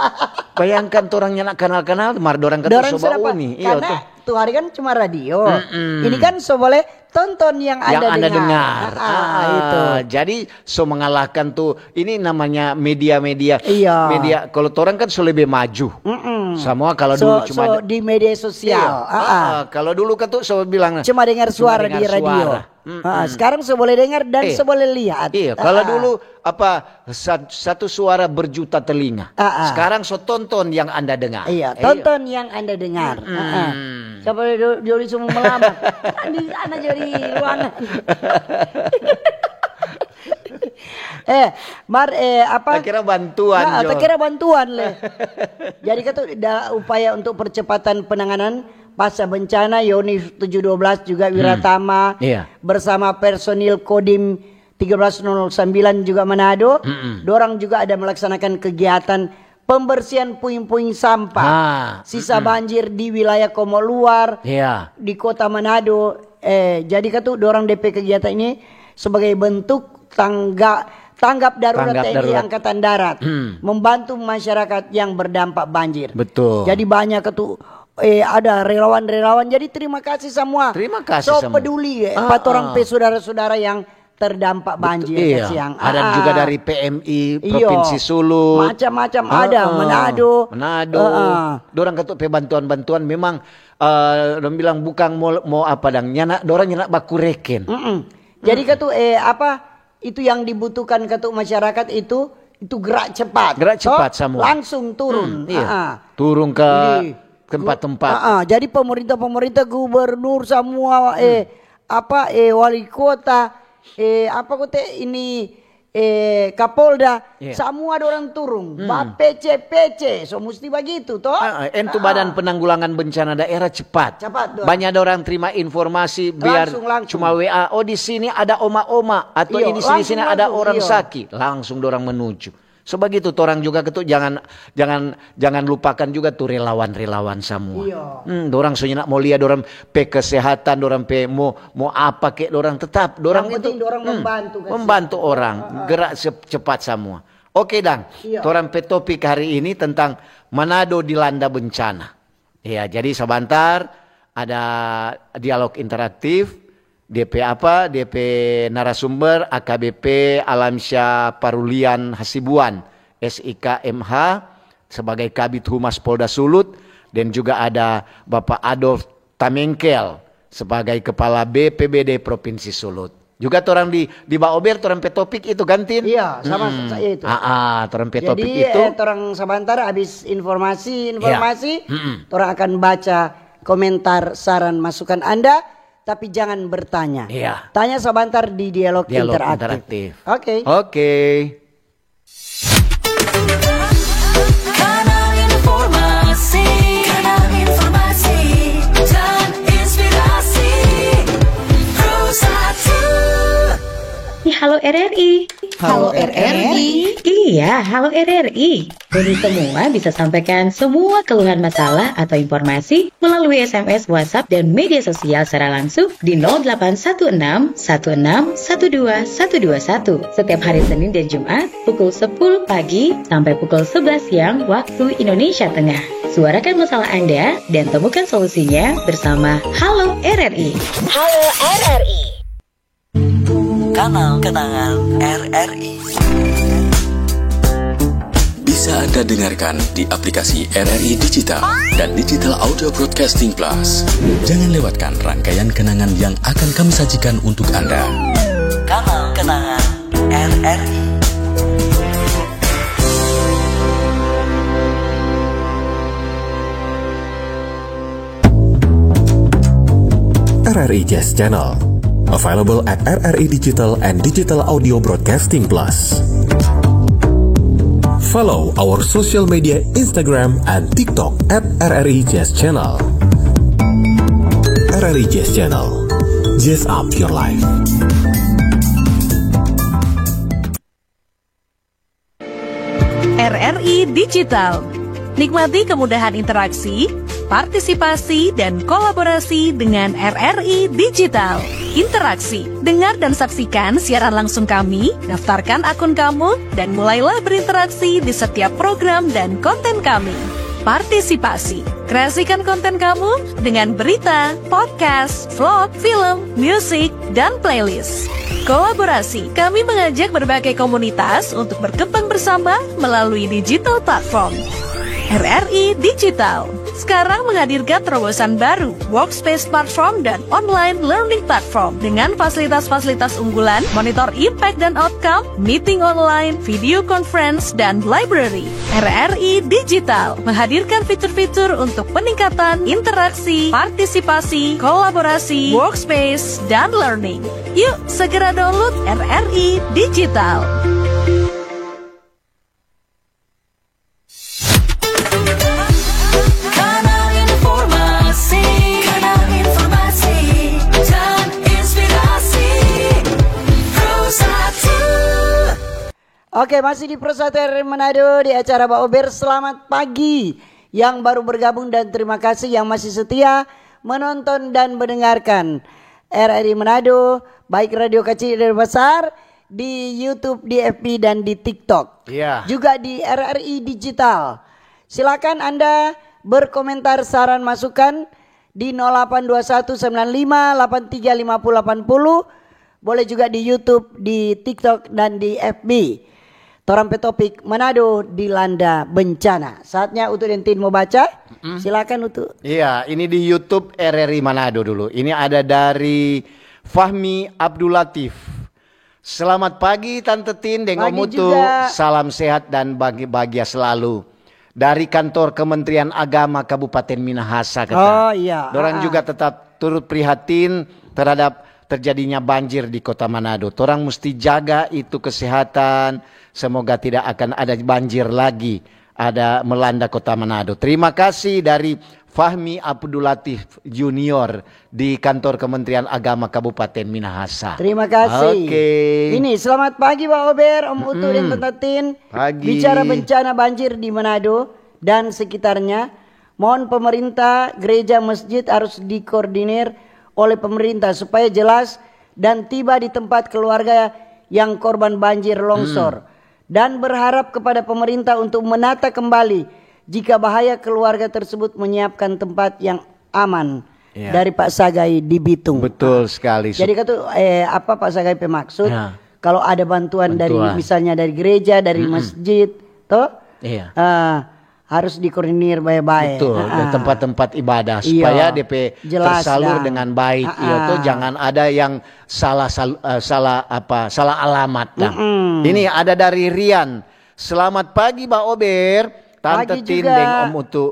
Bayangkan tu orangnya nak kenal-kenal, mar dorang kata Dorang so sudah, Pak. bauni. Iyo, Karena toh. tu hari kan cuma radio. Mm-mm. Ini kan so boleh tonton yang Yang ada anda dengar. dengar. Ah, Ah, itu. jadi so mengalahkan tu. Ini namanya media-media. Iya. Media, kalau torang kan so lebih maju. Mm-mm. Semua kalau So, dulu cuma so ada di media sosial. Iya. Ah, ah. Ah, kalau dulu kan tu so bilang, Cuma dengar cuma suara dengar di radio. suara. Mm-mm. Ah, sekarang so boleh dengar dan Eh. so boleh lihat. Iya, kalau Ah, ah. dulu apa, sat-, satu suara berjuta telinga. Ah, ah. Sekarang so tonton yang anda dengar. Iya, Iya. tonton yang anda dengar. Mm-mm. Ah, ah. Siapa do-, Jori semua melamar? Kan di sana Jori ruangan. Eh, mar, eh, apa? Tak kira bantuan, Nah, Jo. tak kira bantuan, le. Jadi, kan tu, da-, upaya untuk percepatan penanganan pasca bencana, Yonif tujuh dua belas juga Hmm. Wiratama Iya. bersama personil Kodim tiga belas nol sembilan juga Manado, Mm-mm. dorang juga ada melaksanakan kegiatan pembersihan puing-puing sampah, Ah, sisa mm-mm. banjir di wilayah Komo Luar, Iya. di kota Manado. Eh, jadi, kan tu, dorang de pe kegiatan ini sebagai bentuk tangga-, tanggap darurat Tanggap T N I darurat. Angkatan Darat, Hmm. membantu masyarakat yang berdampak banjir. Betul. Jadi, banyak, kan tu, eh, ada relawan-relawan. Jadi, terima kasih semua. Terima kasih So semua. peduli, eh, Ah, pa torang ah. pe saudara-saudara yang terdampak banjir, iya, kasiang. Ada juga dari P M I Provinsi Sulut. Macam-macam ada, Manado. Manado. Dorang katu pe bantuan-bantuan memang, eh, dong bilang bukang mo, mo apa dang, nyana, dorang nyana baku reken. Jadi katu, eh, apa, itu yang dibutuhkan katu masyarakat itu, itu gerak cepat. Gerak cepat samua. Langsung turun. Turun ke tempat-tempat. Jadi pemerintah-pemerintah, gubernur samua, eh, apa, eh, wali kota, eh, apa kote ini, eh, Kapolda, samua dorang turung, ba-P C-P C, so musti bagitu, to? Ah, ah, en tu Badan Penanggulangan Bencana Daerah cepat. Cepat, dorang. Banya dorang trima informasi, biar cuma W A, "Oh, di sini ada oma-oma," atau, "Di sini, sini ada orang saki." Langsung dorang menuju. So bagitu, torang juga ketu, jangan, jangan, jangan lupakan juga tu relawan-relawan samua. Dorang so nyanda mo lia dorang pe kesehatan, dorang pe mo, mo apa ke, dorang tetap, dorang itu membantu orang, gerak cepat samua. Oke, dang. Torang pe topik hari ini tentang Manado dilanda bencana. Ya, jadi sabantar ada dialog interaktif, depe apa, depe narasumber A K B P Alamsyah Parulian Hasibuan, S I K M H, sebagai Kabid Humas Polda Sulut, dan juga ada Bapak Adolf Tamengkel sebagai Kepala B P B D Provinsi Sulut. Juga torang di, di Baober, torang pe topik itu gantin. Iya, sama sa-, itu. Ah, ah, torang pe topik itu. Jadi, eh, torang sabantar habis informasi-informasi, torang akan baca komentar, saran, masukan Anda, tapi jangan bertanya. Iya. Tanya sabantar di dialog interaktif. Oke. Oke. Kanal informasi, kanal informasi dan inspirasi. Pro satu. Di Halo R R I. Halo R R I. Iya, Halo R R I. Ngoni semua bisa sampaikan semua keluhan, masalah atau informasi melalui S M S, WhatsApp, dan media sosial secara langsung di nol delapan satu enam satu enam satu dua satu dua satu setiap hari Senin dan Jumat pukul sepuluh pagi sampai pukul sebelas siang waktu Indonesia Tengah. Suarakan masalah Anda dan temukan solusinya bersama Halo R R I. Halo R R I. Kanal kenangan R R I. Bisa Anda dengarkan di aplikasi R R I Digital dan Digital Audio Broadcasting Plus. Jangan lewatkan rangkaian kenangan yang akan kami sajikan untuk Anda. Kanal kenangan R R I. R R I Jazz Channel. Available at R R I Digital and Digital Audio Broadcasting Plus. Follow our social media, Instagram and TikTok at R R I Jazz Channel. R R I Jazz Channel. Jazz up your life. R R I Digital. Nikmati kemudahan interaksi, partisipasi, dan kolaborasi dengan R R I Digital. Interaksi. Dengar dan saksikan siaran langsung kami, daftarkan akun kamu, dan mulailah berinteraksi di setiap program dan konten kami. Partisipasi. Kreasikan konten kamu dengan berita, podcast, vlog, film, musik, dan playlist. Kolaborasi. Kami mengajak berbagai komunitas untuk berkembang bersama melalui digital platform. R R I Digital sekarang menghadirkan terobosan baru, workspace platform dan online learning platform dengan fasilitas-fasilitas unggulan, monitor impact dan outcome, meeting online, video conference, dan library. R R I Digital menghadirkan fitur-fitur untuk peningkatan interaksi, partisipasi, kolaborasi, workspace, dan learning. Yuk, segera download R R I Digital. Kanal informasi, kanal informasi dan inspirasi. Pro satu. Oke, masih di Pro satu R R I Manado di acara Baober. Selamat pagi yang baru bergabung dan terima kasih yang masih setia menonton dan mendengarkan R R I Manado, baik radio kecil dan besar, di YouTube, di F B, dan di TikTok. Iya. Juga di R R I Digital. Silakan Anda berkomentar, saran, masukan di nol delapan dua satu sembilan lima delapan tiga lima puluh delapan puluh, Boleh juga di YouTube, di TikTok, dan di F B. Torang pe topik Manado dilanda bencana. Saatnya Utu deng Tin mo baca. Silakan Utu. Iya, ini di YouTube R R I Manado dulu. Ini ada dari Fahmi Abdul Latif. Selamat pagi Tante Tin deng Om Utu. Salam sehat dan bahagia selalu. Dari kantor Kementerian Agama Kabupaten Minahasa kata. Oh, iya. Dorang juga tetap turut prihatin terhadap terjadinya banjir di Kota Manado. Torang musti jaga itu kesehatan. Semoga tidak akan ada banjir lagi ada melanda Kota Manado. Terima kasih dari Fahmi Abdul Latif Junior di kantor Kementerian Agama Kabupaten Minahasa. Terima kasih. Oke. Ini selamat pagi Pak Ober, Om Utu dan Tante Tin. Pagi. Bicara bencana banjir di Manado dan sekitarnya, mohon pemerintah, gereja, masjid harus dikoordinir oleh pemerintah supaya jelas dan tiba di tempat keluarga yang korban banjir longsor. Dan berharap kepada pemerintah untuk menata kembali jika bahaya keluarga tersebut menyiapkan tempat yang aman. Dari Pak Sagai di Bitung. Betul sekali. Jadi kata eh, apa Pak Sagai pe maksud? Kalau ada bantuan, dari Bantuan. Misalnya dari gereja, dari masjid, toh Iya. eh, harus dikoordinir baik-baik. Betul, dan Ah. tempat-tempat ibadah Iya. supaya D P Jelas, tersalur ya. dengan baik, Ah, iya toh, ah. Jangan ada yang salah sal- eh, salah apa salah alamat dah. Mm-mm. Ini ada dari Rian. Selamat pagi Ba Ober, Tante Pagi Tin juga. Deng Om Utu.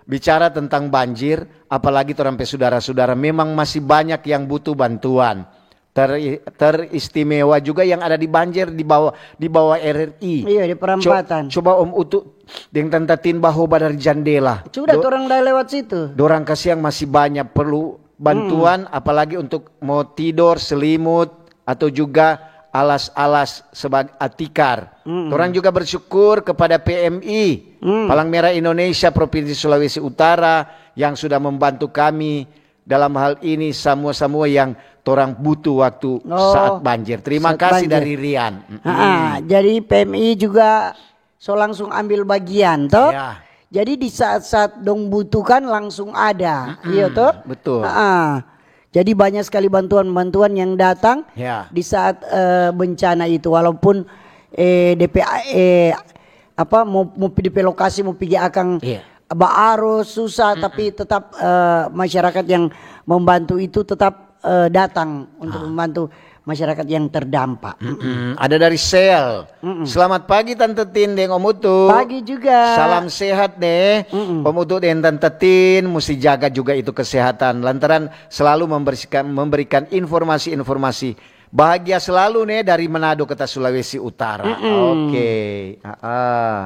Bicara tentang banjir, apalagi torang pe sudara-sudara memang masih banyak yang butuh bantuan. Ter- teristimewa juga yang ada di Banjar di bawah di bawah R R I. Iya, di Perampatan. Co- coba Om Utu deng Tante Tin bahoba dari jandela. Sudah Do- orang dah lewat situ. Dorang kasiang masih banyak perlu bantuan, apalagi untuk mo tidor, selimut, atau juga alas-alas sebagai atikar. Orang juga bersyukur kepada P M I, Palang Merah Indonesia Provinsi Sulawesi Utara, yang sudah membantu kami dalam hal ini, semua-semua yang torang butuh waktu Oh, saat banjir. Terima saat kasih banjir. Dari Rian. Mm-mm. Ah, jadi P M I juga so langsung ambil bagian toh. Ya. Jadi di saat-saat dong butuhkan langsung ada, Mm-mm, iya toh? betul. Ah, jadi banyak sekali bantuan-bantuan yang datang Ya. di saat eh, bencana itu, walaupun eh, D P A eh, apa mau mau di lokasi mau pigi akang Iya. baarus susah, tapi tetap eh, masyarakat yang membantu itu tetap eh, datang untuk Ah. membantu masyarakat yang terdampak. Mm-mm. Ada dari Sel. Selamat pagi Tante Tin deng Om Utu. Pagi juga. Salam sehat deh. Om Utu deng Tante Tin musti jaga juga itu kesehatan lantaran selalu membersihkan, memberikan informasi-informasi bahagia selalu nih dari Manado, kota Sulawesi Utara. Oke. Ah, ah.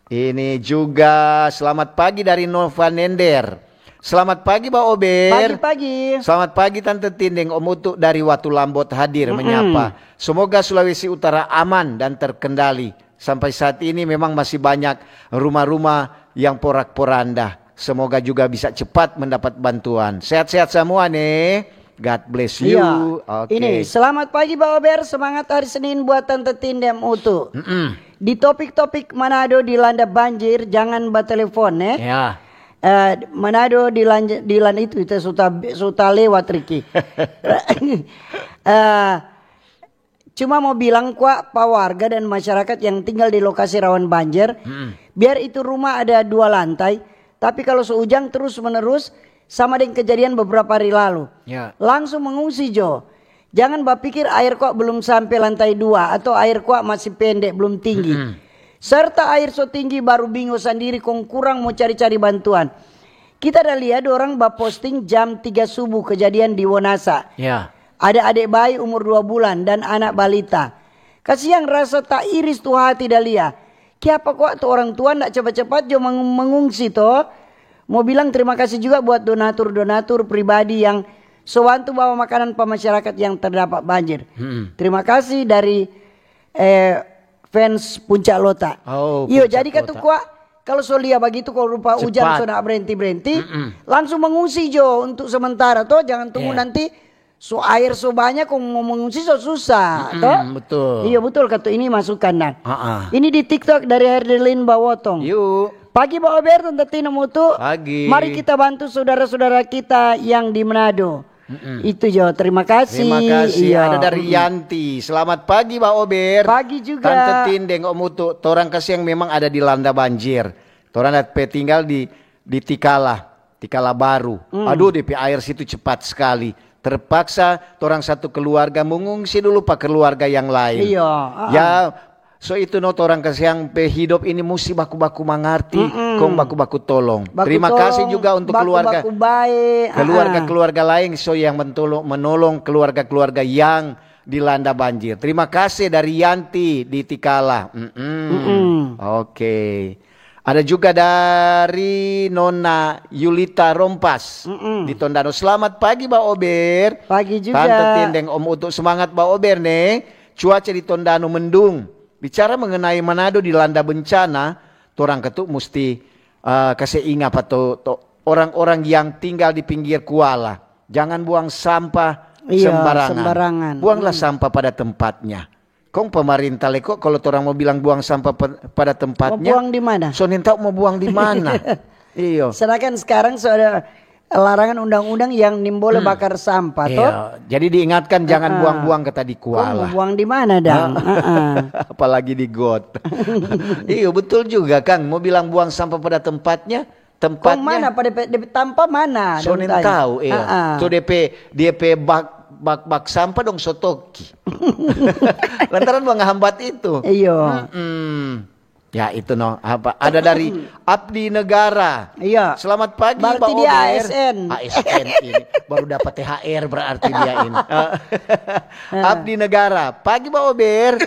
Ini juga selamat pagi dari Nova Nender. Selamat pagi Ba Ober. Pagi-pagi. Selamat pagi Tante Tin deng Om Utu dari Watu Lambot hadir menyapa. Semoga Sulawesi Utara aman dan terkendali. Sampai saat ini memang masih banyak rumah-rumah yang porak-poranda. Semoga juga bisa cepat mendapat bantuan. Sehat-sehat semua nih. God bless you. Iya. Oke. Ini selamat pagi Ba Ober, semangat hari Senin buat Tante Tin deng Utu. Mm-mm. Di topik-topik Manado dilanda banjir, jangan batelefon eh. Ya. Eh, Manado dilanda dilan itu kita sudah sudah lewat Riki. Eh, cuma mau bilang kwa pa warga dan masyarakat yang tinggal di lokasi rawan banjir, biar itu rumah ada dua lantai, tapi kalau seujang terus menerus sama dengan kejadian beberapa hari lalu. Ya. Langsung mengungsi jo. Jangan bapikir air kwa belum sampe lantai dua atau air kwa masih pende, belum tinggi. Serta air so tinggi baru bingo sandiri kong kurang mo cari-cari bantuan. Kita da lia dorang baposting jam tiga subuh kejadian di Wonasa. Ya. Ada adek bayi umur dua bulan dan anak balita. Kasiang rasa ta iris tu hati da lia. Kiapa kwa tu orang tua ndak cepat-cepat jo meng- mengungsi to? Mo bilang terima kasih juga buat donatur-donatur pribadi yang so bantu bawa makanan pa masyarakat yang terdampak banjir. Terima kasih dari eh, fans Puncak Lota. Oh, Iyo, Puncak jadi katu Lota. Kwa, kalau so lia bagitu, kalau rupa hujan Cepat. So nak berhenti-berhenti, langsung mengungsi jo untuk sementara toh, jangan tunggu Iya. Nanti so air so banyak kong mo mengungsi so susah toh. Betul. Iya betul katu ini masukan nah. Ah, ah. Ini di TikTok dari Herdelin Bawotong. Yuk. Pagi Ba Ober, Tante Tina Mutu. Pagi. Mari kita bantu saudara-saudara kita yang di Manado. Itu jo, terima kasih. Terima kasih. Iya. Ada dari Yanti. Selamat pagi, Ba Ober. Pagi juga. Tante Tin deng Om Utu. Torang kasiang memang ada dilanda banjir. Torang ada pe tinggal di, di Tikala, Tikala Baru. Aduh, depe air situ cepat skali. Terpaksa torang satu keluarga mengungsi dulu pa keluarga yang lain. Iya, heeh. Ya, so itu no, torang kasiang pe hidop ini musti baku-baku mangarti, kong baku-baku tolong. Baku tolong, baku-baku bae, heeh. Terima kasih juga untuk keluarga, keluarga-keluarga lain, so yang mentolo-, menolong keluarga-keluarga yang dilanda banjir. Terima kasih dari Yanti di Tikala. Mm-mm. Mm-mm. Oke. Ada juga dari Nona Yulita Rompas di Tondano. Selamat pagi, Ba Ober. Pagi juga. Tante Tin deng Om Utu, semangat, Ba Ober, ne. Cuaca di Tondano mendung. Bicara mengenai Manado dilanda bencana, torang katu musti, eh, kase inga pa to, to orang-orang yang tinggal di pinggir kuala. Jangan buang sampah sembarangan. Iya, sembarangan. Buanglah sampah pada tempatnya. Kong pemerintah leko, kalau torang mo bilang buang sampah pe-, pada tempatnya, mo buang di mana? So nintau mo buang di mana? Iyo. Sedangkan sekarang so ada larangan undang-undang yang nimbole bakar sampah, to? Iya. Jadi diingatkan jangan buang-buang kata di kuala. Kong mo buang di mana, dang? Heeh. Apalagi di got. Iyo, betul juga, Kang. Mo bilang buang sampah pada tempatnya, tempatnya. Kong mana pa depe, depe tampa mana? So nintau, iya. Tu depe, depe bak, bak, bak sampah dong so toki. Lantaran menghambat itu. Iyo. Mm-mm. Ya, itu no. Apa? Ada dari Abdi Negara. Iya. Selamat pagi, Ba Ober. Berarti dia A S N. A S N ini. Baru dapat T H R berarti dia ini. Abdi Negara. Pagi, Ba Ober.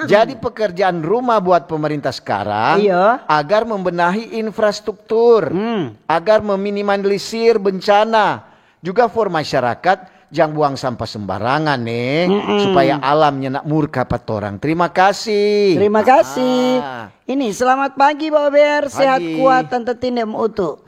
Jadi pekerjaan rumah buat pemerintah sekarang agar membenahi infrastruktur, agar meminimalisir bencana, juga for masyarakat, jang buang sampah sembarangan, ne, supaya alam nyanda murka pa torang. Terima kasih. Terima kasih. Ini, selamat pagi, Ba Ober. Sehat, kuat, Tante Tin deng Utu.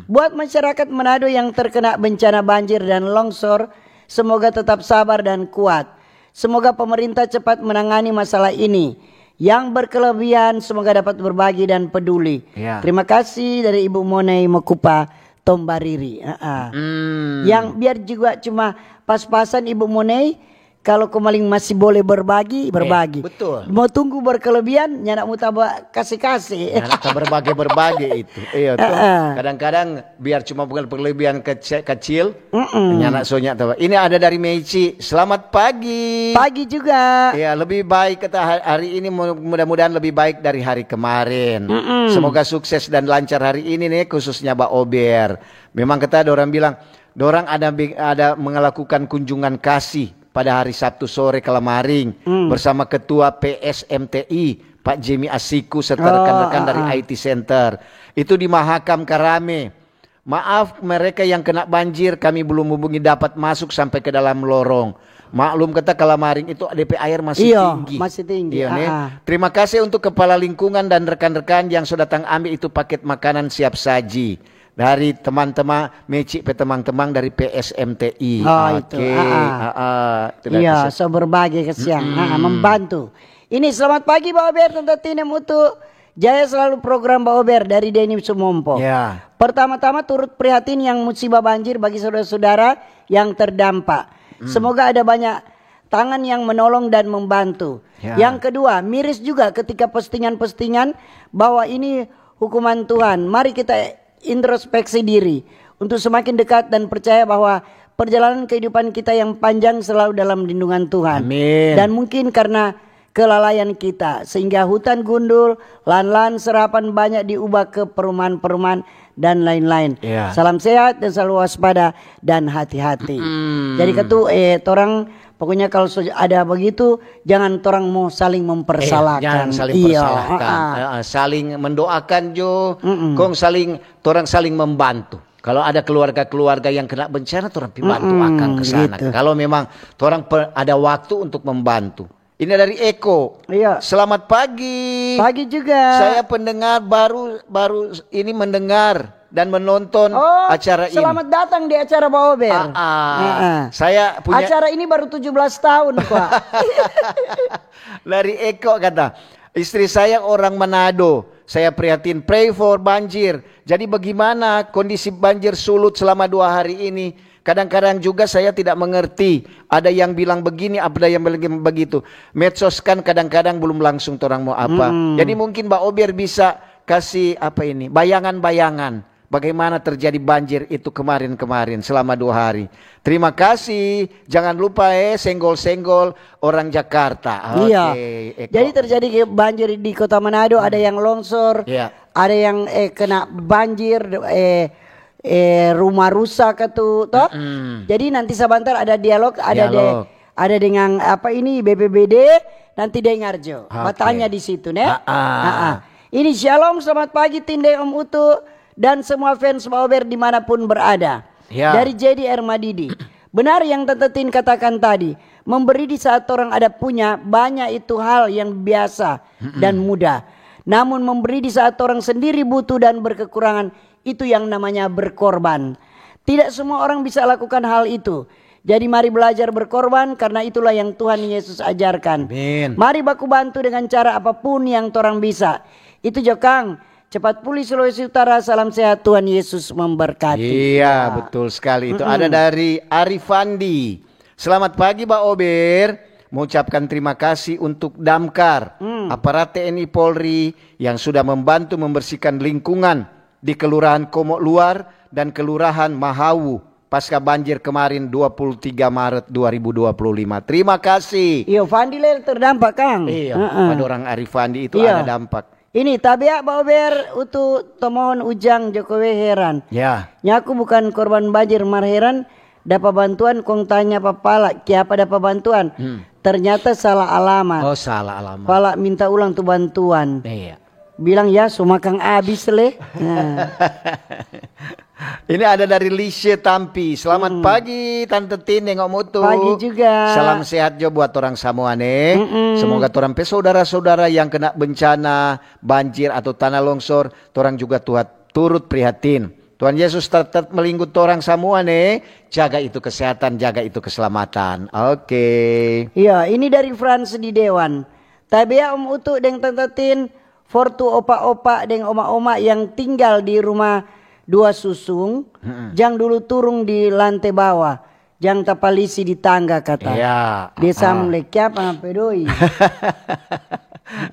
Buat masyarakat Manado yang terkena bencana banjir dan longsor, semoga tetap sabar dan kuat. Semoga pemerintah cepat menangani masalah ini. Yang berkelebihan semoga dapat berbagi dan peduli. Ya. Terima kasih dari Ibu Monei Mokupa Tombariri. Heeh. Yang biar juga cuma pas-pasan Ibu Monei, kalau kemaling masih boleh berbagi, berbagi. Betul. Mau tunggu berkelebihan, nyanda mau tambah kasih-kasih. Nyanda tambah berbagi-berbagi itu. Iya, tuh. Heeh. Kadang-kadang biar cuma bukan perlebihan kece-, kecil, nyanda sonya tuh. Ini ada dari Meici. Selamat pagi. Pagi juga. Ya, lebih baik kata ha-, hari ini, mu-, mudah-mudahan lebih baik dari hari kemarin. Semoga sukses dan lancar hari ini nih, khususnya Ba Ober. Memang kata ada orang bilang, dorang ada bi-, ada melakukan kunjungan kasih pada hari Sabtu sore kemarin bersama Ketua P S M T I, Pak Jemi Asiku, serta rekan-rekan dari I T Center. Itu di Mahakam Karame. Maaf, mereka yang kena banjir, kami belum hubungi dapat masuk sampai ke dalam lorong. Maklum kata, kalamaring itu depe air masih tinggi. Iyo, masih tinggi. Iyo, ne? Terima kasih untuk kepala lingkungan dan rekan-rekan yang so datang ambil itu paket makanan siap saji dari teman-teman, Meci pe teman-teman dari P S M T I. Oh, itu. Oke. Iya, so berbagi kasiang. Membantu. Ini, selamat pagi, Ba Ober, Tante Tine Mutu. Jaya selalu program Ba Ober dari Denny Sumompo. Ya. Pertama-tama turut prihatin yang musibah banjir bagi saudara-saudara yang terdampak. Semoga ada banyak tangan yang menolong dan membantu. Ya. Yang kedua, miris juga ketika postingan-postingan bahwa ini hukuman Tuhan. Mari kita introspeksi diri untuk semakin dekat dan percaya bahwa perjalanan kehidupan kita yang panjang selalu dalam lindungan Tuhan. Amin. Dan mungkin karena kelalaian kita, sehingga hutan gundul, lahan-lahan serapan banyak diubah ke perumahan-perumahan dan lain-lain. Iya. Salam sehat dan selalu waspada dan hati-hati. Jadi katu, eh, torang pokoknya kalau so ada begitu, jangan torang mau saling mempersalahkan. Eh, jangan saling persalahkan. Eh, eh, saling mendoakan jo, kong saling, torang saling membantu. Kalau ada keluarga-keluarga yang kena bencana, torang pi bantu akang ke sana. Kalau memang torang pe-, ada waktu untuk membantu. Ini dari Eko. Iya. Selamat pagi. Pagi juga. Saya pendengar baru, baru ini mendengar dan menonton acara ini. Oh, selamat datang di acara Ba Ober. Ah, ah. Saya punya acara ini baru tujuh belas tahun, Pak. Dari Eko kata, "Istri saya orang Manado. Saya prihatin, pray for banjir. Jadi bagaimana kondisi banjir sulut selama dua hari ini?" Kadang-kadang juga saya tidak mengerti. Ada yang bilang begini, ada yang bilang begitu. Medsos kan kadang-kadang belum langsung torang mau apa. Mm-mm. Jadi mungkin Ba Ober bisa kasih apa ini, bayangan-bayangan bagaimana terjadi banjir itu kemarin-kemarin selama dua hari. Terima kasih. Jangan lupa eh senggol-senggol orang Jakarta. Iya. Oke, Eko. Jadi terjadi ke-, banjir di Kota Manado, ada yang longsor, Iya. ada yang eh kena banjir, eh eh, rumah rusak itu, toh. Mm-mm. Jadi nanti sabantar ada dialog, ada de-, Dialog. ada dengan apa ini, B P B D, nanti dengar jo. Oke. Batanya di situ, ne? Ah, ah. Ah, ah. Ini shalom, selamat pagi Tinde, Om Utu, dan semua fans Ba Ober dimanapun berada. Ya. Dari J D R Madidi. Benar yang Tante Tin katakan tadi, memberi di saat orang ada punya, banyak itu hal yang biasa Mm-mm. dan mudah. Namun memberi di saat orang sendiri butuh dan berkekurangan, itu yang namanya berkorban. Tidak semua orang bisa lakukan hal itu. Jadi mari belajar berkorban, karena itulah yang Tuhan Yesus ajarkan. Amin. Mari baku bantu dengan cara apapun yang torang bisa. Itu jo kang, cepat pulih Sulawesi Utara, salam sehat, Tuhan Yesus memberkati. Iya, Ya. betul sekali. Itu Mm-mm. ada dari Arifandi. Selamat pagi, Ba Ober. Mengucapkan terima kasih untuk Damkar, Hmm. aparat T N I Polri yang sudah membantu membersihkan lingkungan di Kelurahan Komok Luar dan Kelurahan Mahawu pasca banjir kemarin dua puluh tiga Maret dua ribu dua puluh lima. Terima kasih. Iyo, Fandi lel terdampak, kang. Iya, Heeh. pada orang Arifandi itu Iya. ada dampak. Ini, tabea Ba Ober, utu tomohon ujang Jokowi heran. Ya. Nyaku bukan korban banjir, mar heran dapa bantuan kong tanya pa pala, kiapa dapa bantuan? Hmm. Ternyata salah alamat. Oh, salah alamat. Pala minta ulang tu bantuan. Iya. Bilang, "Ya, so makang abis le." Nah. Ini ada dari Lishe Tampi. Selamat Hmm. pagi, Tante Tin, nengok mutu. Pagi juga. Salam sehat jo buat orang samua, ne. Mm-mm. Semoga torang pe saudara-saudara yang kena bencana banjir atau tanah longsor, torang juga tuat-, turut prihatin. Tuhan Yesus tetap melinggut torang samua, ne. Jaga itu kesehatan, jaga itu keselamatan. Oke. Iya, ini dari Frans di Dewan. Tabea Om Utu deng Tante Tin, for tu opa-opa deng oma-oma yang tinggal di rumah dua susung, Mm-mm. jang dulu turung di lante bawa, jang tapalisi di tangga, kata. Iya, Dia ah. sambung lei, "Kiapa ngana pe doi?"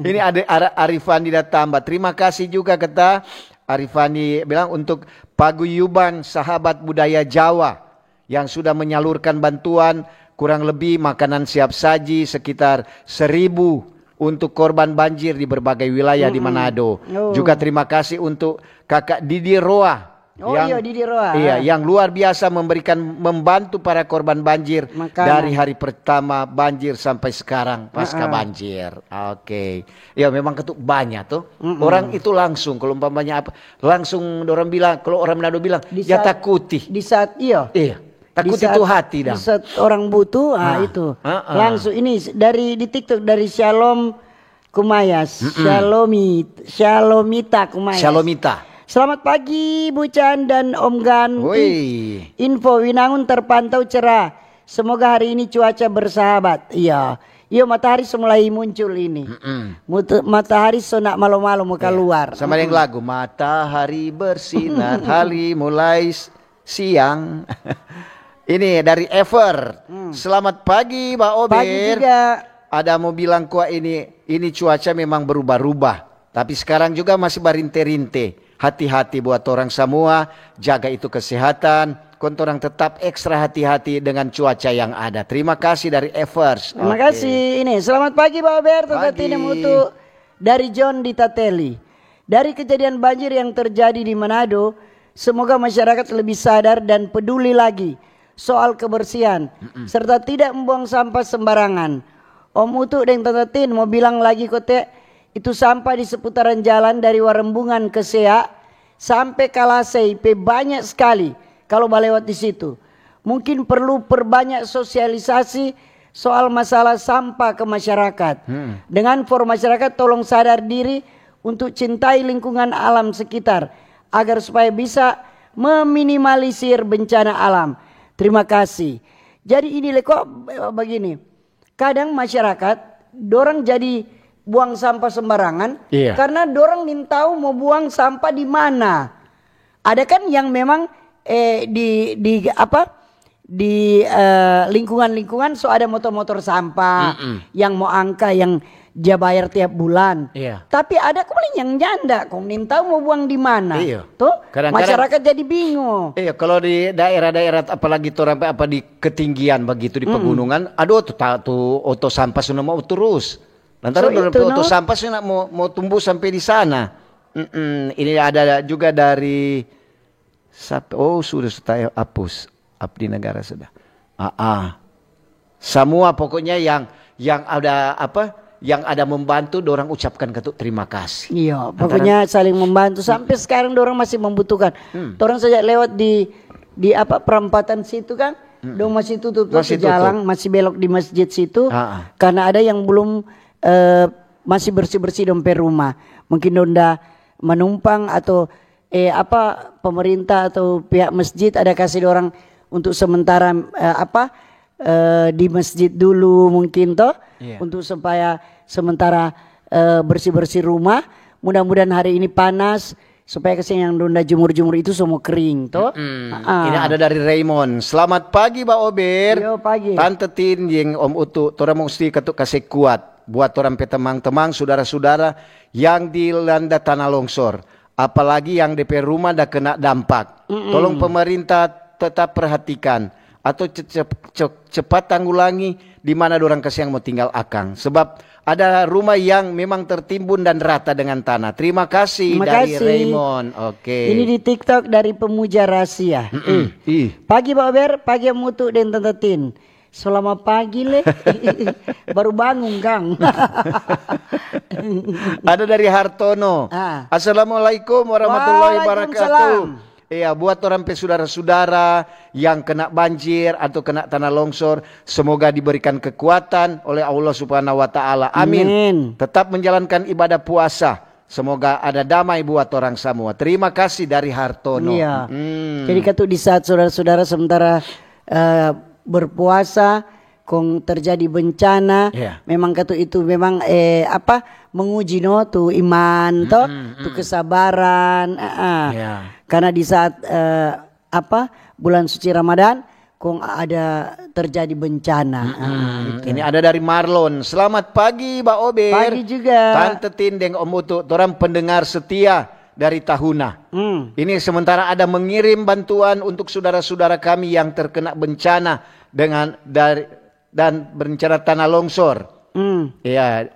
Ini ada Ara-, Arifandi da tamba. Terima kasih juga, kata Arifandi bilang, untuk paguyuban sahabat budaya Jawa yang sudah menyalurkan bantuan kurang lebih makanan siap saji sekitar seribu untuk korban banjir di berbagai wilayah di Mm-mm. Manado. Oh. Juga terima kasih untuk Kakak Didi Roa Oh, yang, iya, Didi Roa. iya, Ah. yang luar biasa memberikan, membantu para korban banjir Makanan. dari hari pertama banjir sampai sekarang pasca Ah, ah. banjir. Oke. Ya, memang ketu banyak tuh. Mm-mm. Orang itu langsung, kalau umpamanya apa, langsung orang bilang, kalau orang Manado bilang, Di "Ya saat, takuti." di saat, iya. Iya. Takuti Di saat, tu hati di dang. saat orang butuh, ah, Ah, itu. ah, ah. Langsung ini s-, dari, di TikTok dari Shalom Kumayas. Mm-mm. Shalomi-, Shalomita Kumayas. Shalomita. "Selamat pagi, Bu Chan dan Om Gan. Woi. Ih, info Winangun terpantau cerah. Semoga hari ini cuaca bersahabat." Iya. Iyo, matahari so mulai muncul ini. Mm-mm. Mut-, matahari so nak malo-malo mo Iya. kaluar. Sama deng Mm-mm. lagu, "Matahari bersinar, hari mulai s-, siang." Ini dari Ever. Hmm. "Selamat pagi, Ba Ober." Pagi juga. Ada mau bilang kwa ini, ini cuaca memang berubah-ubah. Tapi sekarang juga masih barinte-rinte. Hati-hati buat orang samua, jaga itu kesehatan. Kong torang tetap ekstra hati-hati dengan cuaca yang ada. Terima kasih dari Evers. Terima Oke. kasih. Ini, selamat pagi, Ba Ober. Tante Pagi. Tini Mutu dari John di Tateli. Dari kejadian banjir yang terjadi di Manado, semoga masyarakat lebih sadar dan peduli lagi soal kebersihan, Mm-mm. serta tidak membuang sampah sembarangan. Om Utu deng Tanta Tin mo bilang lagi kote, itu sampah di seputaran jalan dari Warembungan ke Sea sampe Kalasei pe banya skali kalu balewat di situ. Mungkin perlu perbanya sosialisasi soal masalah sampah ke masyarakat. Hmm. Dengan for masyarakat tolong sadar diri untuk cintai lingkungan alam sekitar, agar supaya bisa meminimalisir bencana alam. Terima kasih. Jadi ini le kok, eh, begini, kadang masyarakat, dorang jadi buang sampah sembarangan, Iya. karena dorang nintau mo buang sampah di mana. Ada kan yang memang, eh, di, di, apa, di, eh, lingkungan-lingkungan so ada motor-motor sampah yang mo angka, yang dia bayar tiap bulan. Iya. Tapi ada kong yang janda, kong nintau mo buang di mana. Iya. Tuh, kadang-kadang masyarakat jadi bingung. Iya, kalau di daerah-daerah, apalagi torang pe apa di ketinggian begitu, di pegunungan, aduh, tuh, ta-, tuh oto sampah sudah mau terus. Lantaran So, dorang itu, pe oto no? sampah sudah mau, mau tumbuh sampai di sana. Mm-mm. Ini ada juga dari Sap-, oh, sudah, sudah hapus. Abdi Negara sudah. Ah, ah. Semua pokoknya yang, yang ada apa, yang ada membantu, dorang ucapkan katu terima kasih. Iya, Antara pokoknya saling membantu. Sampai sekarang dorang masih membutuhkan. Hmm. Torang saja lewat di, di apa, perempatan situ kan, dong masih tutup tuh Masih tutup. jalan, masih belok di masjid situ. Ah, ah. Karena ada yang belum, eh, masih bersih-bersih dong pe rumah. Mungkin dong da manumpang atau, eh, apa, pemerintah atau pihak masjid ada kasih dorang untuk sementara, eh, apa, eh, di masjid dulu mungkin toh, Iya. untuk supaya sementara, eh, bersih-bersih rumah. Mudah-mudahan hari ini panas supaya kasiang yang dong da jemur-jemur itu semua kering toh. Mm-mm. Ah. Ini ada dari Raymond. Selamat pagi, Ba Ober. Yo, pagi. Tante Tin, yang Om Utu, torang musti katu kase kuat buat torang pe temang-temang, sudara-sudara yang dilanda tanah longsor. Apalagi yang de pe rumah da kena dampak. Mm-mm. Tolong pemerintah tetap perhatikan atau ce-, ce-, ce-, cepat tanggulangi di mana dorang kasiang mo tinggal akang. Sebab ada rumah yang memang tertimbun dan rata dengan tanah. Terima kasih Terima dari kasih. Raymond. Oke. Ini di TikTok dari Pemuja Rahasia. Mm-mm. Ih. Pagi, Ba Ober, pagi, Mutu deng Tante Tin. Selamat pagi, le. Baru bangun, Kang. Ada dari Hartono. Ah. Assalamualaikum warahmatullahi wabarakatuh. Waalaikumsalam. Iya, buat orang pe sudara-sudara yang kena banjir atau kena tanah longsor, semoga diberikan kekuatan oleh Allah Subhanahu wa Ta'ala. Amin. Amin. Tetap menjalankan ibadah puasa. Semoga ada damai buat orang semua. Terima kasih dari Hartono. Iya. Hmm. Jadi katu di saat saudara-saudara sementara, eh, berpuasa, kong terjadi bencana, Iya. memang katu itu memang, eh, apa, menguji no tu iman, to, Mm-mm, tu mm. kesabaran, ah, ah. Iya. Karena di saat, eh, apa, bulan suci Ramadan, kong ada terjadi bencana. Mm-mm. Ah, itu. Ini ada dari Marlon. Selamat pagi, Ba Ober. Pagi juga. Tante Tin deng Om Utu, torang pendengar setia dari Tahuna. Hmm. Ini sementara ada mengirim bantuan untuk sudara-sudara kami yang terkena bencana dengan dari, dan bencana tanah longsor. Hmm. Iya.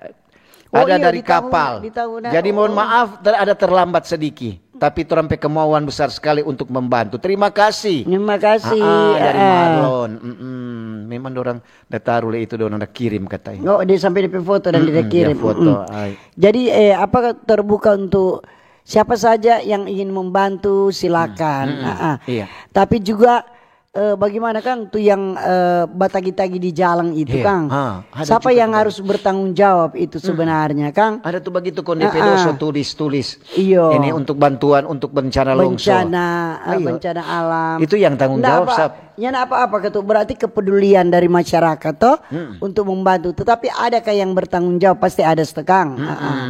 Oh, Ada iya, dari di Tahuna, kapal. di Tahuna. Jadi, mohon Oh. maaf, ter-, ada terlambat sedikit. Tapi torang pe kemauan besar sekali untuk membantu. Terima kasih. Terima kasih. Ah, ah, dari Ah, ah. Marlon. Mm-mm. Memang dorang da taru le itu, dorang da kirim katanya. Oh, dia sampai di foto dan dia Mm-mm, dia kirim. foto. Mm-mm. Ai. Jadi, eh, apa terbuka untuk siapa saja yang ingin membantu, silakan. Mm-mm. Ah, ah. Iya. Tapi juga, eh, bagaimana, Kang, tu yang, eh, batagi-tagi di jalan itu, Iya. Kang? Ah, ada Siapa juga yang tuh. harus bertanggung jawab itu Mm-mm. sebenarnya, Kang? Ada tuh begitu, kong Ah, D P ah. doso tulis-tulis. Iyo. Ini untuk bantuan untuk bencana longsor. Bencana, eh, Ayo. bencana alam. Itu yang tanggung Nda jawab apa, siapa? Nyana apa-apa katu, berarti kepedulian dari masyarakat toh Mm-mm. untuk membantu. Tetapi adakah yang bertanggung jawab? Pasti ada, Kang. Mm-mm. Ah, ah.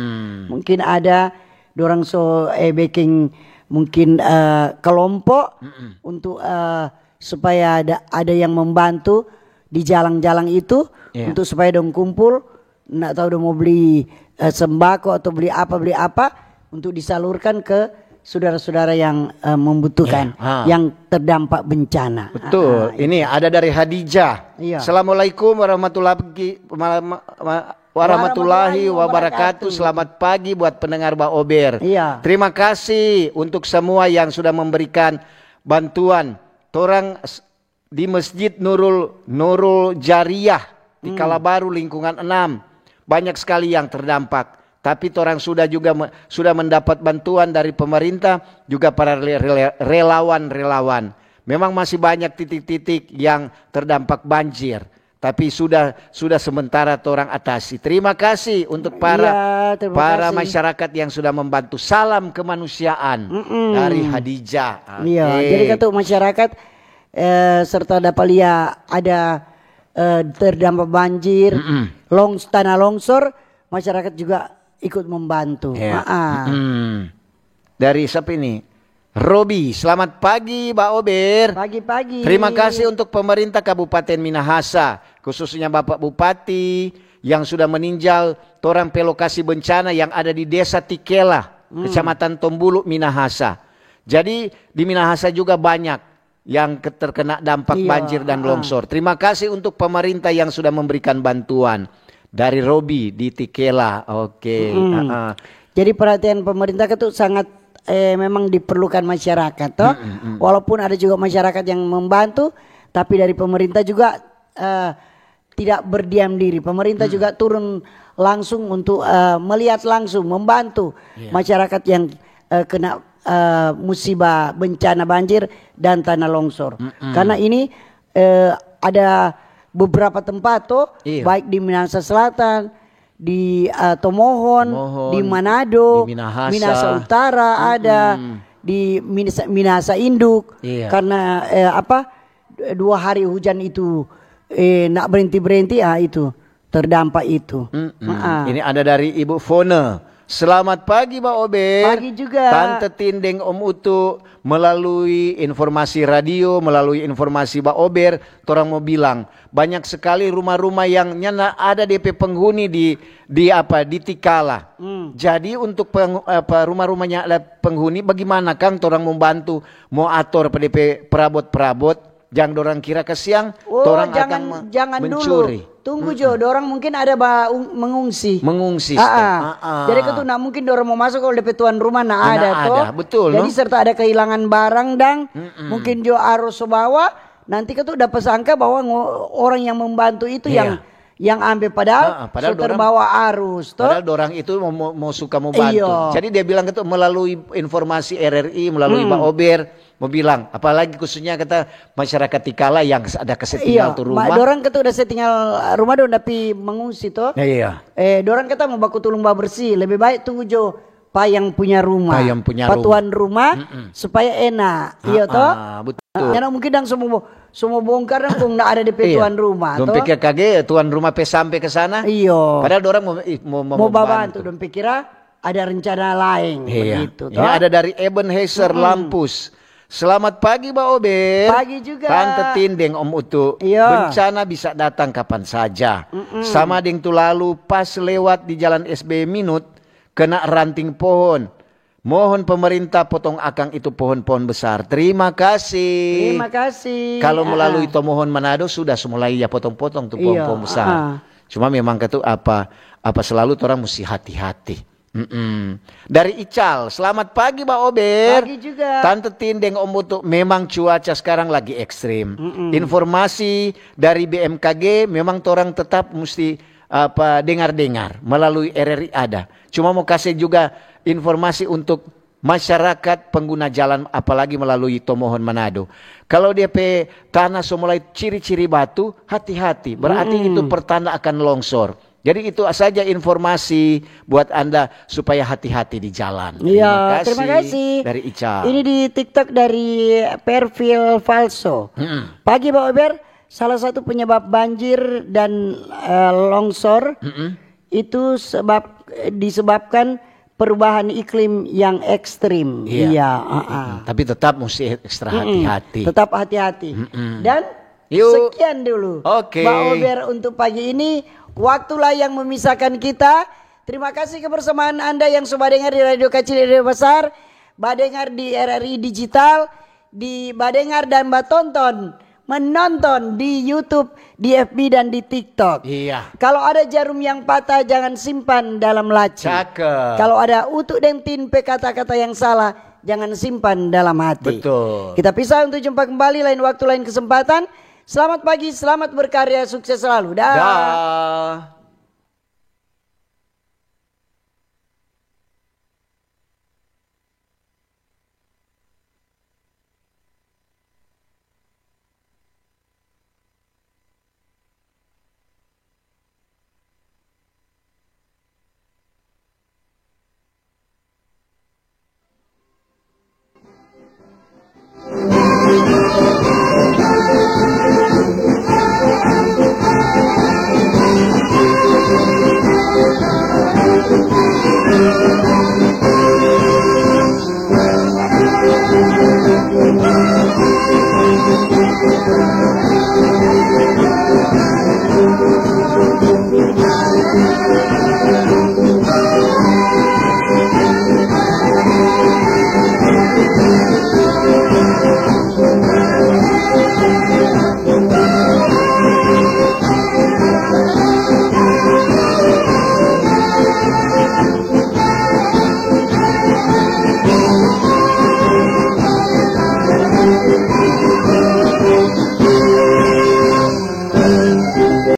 Mungkin ada dorang so, eh, bikin mungkin, eh, kelompok Mm-mm. untuk, eh, supaya ada, ada yang membantu di jalan-jalan itu Iya. untuk supaya dong kumpul, nda tahu dong mau beli, eh, sembako atau beli apa, beli apa untuk disalurkan ke saudara-saudara yang, eh, membutuhkan, Iya. Ha. yang terdampak bencana. Betul. Ah, ah, Ini itu. ada dari Hadijah. Iya. Assalamualaikum warahmatullahi ma-, ma-, ma-, warahmatullahi Warahmatullahi wabarakatuh. wabarakatuh. Selamat pagi buat pendengar Ba Ober. Iya. Terima kasih untuk semua yang sudah memberikan bantuan. Torang s-, di Masjid Nurul, Nurul Jariah di Hmm. Kalabaru, lingkungan enam. Banyak sekali yang terdampak. Tapi torang sudah juga me-, sudah mendapat bantuan dari pemerintah, juga para rela-, rela-, relawan-relawan. Memang masih banyak titik-titik yang terdampak banjir. Tapi sudah, sudah sementara torang atasi. Terima kasih untuk para, Iya, terima para kasih. masyarakat yang sudah membantu. Salam kemanusiaan Mm-mm. dari Hadijah. Iya, Oke. jadi katu masyarakat, eh, serta dapa lia ada, eh, terdampak banjir, Mm-mm. longs-, tanah longsor, masyarakat juga ikut membantu. Iya. Ah, ah. Mm-mm. Dari siapa ini? Robi, selamat pagi, Ba Ober. Pagi-pagi. Terima kasih untuk pemerintah Kabupaten Minahasa, khususnya Bapak Bupati yang sudah meninjau torang pe lokasi bencana yang ada di Desa Tikela, Kecamatan Tombulu, Minahasa. Jadi, di Minahasa juga banyak yang ke-, terkena dampak Iya, banjir dan ah. longsor. Terima kasih untuk pemerintah yang sudah memberikan bantuan. Dari Robi di Tikela. Oke, Mm-mm. ah, ah. Jadi perhatian pemerintah itu sangat, eh, memang diperlukan masyarakat, toh. Mm-mm, mm. Walaupun ada juga masyarakat yang membantu, tapi dari pemerintah juga, eh, tidak berdiam diri. Pemerintah Mm. juga turun langsung untuk, eh, melihat langsung, membantu Iya. masyarakat yang, eh, kena, eh, musibah bencana banjir dan tanah longsor. Mm-mm. Karena ini, eh, ada beberapa tempat, toh, Iya. baik di Minahasa Selatan, di, eh, Tomohon, Tomohon, di Manado, di Minahasa. Minahasa Utara ada, Mm-mm. di Minahasa, Minahasa Induk. Iya. Karena, eh, apa, dua hari hujan itu, eh, nak berhenti-berhenti, ah, itu terdampak itu. Mm-mm. Ah. Ini ada dari Ibu Fone. Selamat pagi, Ba Ober. Pagi juga. Tante Tin deng Om Utu, melalui informasi radio, melalui informasi Ba Ober, torang mo bilang, banyak sekali rumah-rumah yang nyanda ada depe penghuni di, di apa, di Tikala. Hmm. Jadi untuk peng-, apa, rumah-rumahnya ada penghuni, bagaimana kang torang mo bantu, mo ator pa depe perabot-perabot? Jang dorang kira kasiang, Oh, torang jangan, akan me-, jangan mencuri. dulu. Tunggu Mm-mm. jo, dorang mungkin ada ba-, ung-, mengungsi. Mengungsi, Ah, ah. ah, ah. Jadi katu, nah, mungkin dorang mo maso kalu depe tuan rumah na Mana ada, to. ada, betul, Jadi no? serta ada kehilangan barang dang, Mm-mm. mungkin jo arus so bawa, nanti katu dapa sangka bahwa ngo-, orang yang membantu itu Iya. yang, yang ambe, padahal Ah, ah, padahal so dorang terbawa arus, to. Padahal dorang itu mo, mo, mo suka mo bantu. Iyo. Jadi dia bilang katu melalui informasi R R I, melalui Hmm. Ba Ober, mo bilang, apalagi khususnya kata masyarakat Tikala yang ada kase tinggal Iya, tu ma-, rumah. dorang kata udah se tinggal rumah, dong da pi mengungsi to. Ya, iya. Eh, dorang kata mo baku tulung babersih, lebih baik tunggu jo pa yang punya rumah. Pa yang punya Pa rumah. tuan rumah, Mm-mm. supaya enak. Iya Ah, to? ah, betul. Karena mungkin dang semua, semua bongkar dang kong nda ada depe Iya. tuan rumah Dong to. pikir kage tuan rumah pe sampe ke sana. Iyo. Padahal dorang mo, ih, mo, mo, Mo mo babantu, bantu. dong pikira ada rencana laeng, Iya. begitu, Ini toh? ada dari Ebenezer Mm-mm. Lampus. "Selamat pagi, Ba Ober." Pagi juga. Tante Tin deng Om Utu. Iya. Bencana bisa datang kapan saja. Mm-mm. Sama deng tu lalu pas lewat di Jalan S B Minut, kena ranting pohon. Mohon pemerintah potong akang itu pohon-pohon besar. Terima kasih. Terima kasih. Kalau Ah. melalui Tomohon Manado sudah mulai ya potong-potong tu Iya, pohon-pohon besar. ah. Cuma memang katu apa, apa selalu torang musti hati-hati. Mm-mm. Dari Ical, "Selamat pagi, Ba Ober." Pagi juga. Tante Tin deng Om Utu, memang cuaca sekarang lagi ekstrim. Mm-mm. Informasi dari B M K G memang torang tetap musti, apa, dengar-dengar melalui R R I ada. Cuma mo kase juga informasi untuk masyarakat pengguna jalan, apalagi melalui Tomohon Manado. Kalau dia pe tanah so mulai ciri-ciri batu, hati-hati. Berarti Mm-mm. itu pertanda akan longsor. Jadi itu saja informasi buat Anda supaya hati-hati di jalan. Iya, Terima kasih terima kasih. dari Ical. Ini di TikTok dari Perfil Falso. Mm-mm. Pagi, Ba Ober, salah satu penyebab banjir dan, eh, longsor Mm-mm. itu sebab, disebabkan perubahan iklim yang ekstrim. Iya. Iya, ah, ah. Mm-mm. Tapi tetap musti ekstra Mm-mm. hati-hati. Tetap hati-hati. Mm-mm. Dan Yuk. sekian dulu. Oke. Ba Ober untuk pagi ini. Waktulah yang memisahkan kita. Terima kasih kebersamaan Anda yang so badengar di Radio Kacil, Radio Besar, badengar di R R I Digital, di badengar dan batonton, menonton di YouTube, di F B dan di TikTok. Iya. Kalau ada jarum yang patah, jangan simpan dalam laci. Cakep. Kalau ada Utu deng Tin pe kata-kata yang salah, jangan simpan dalam hati. Betul. Kita pisah untuk jumpa kembali lain waktu, lain kesempatan. Selamat pagi, selamat berkarya, sukses selalu. Dah. Dah.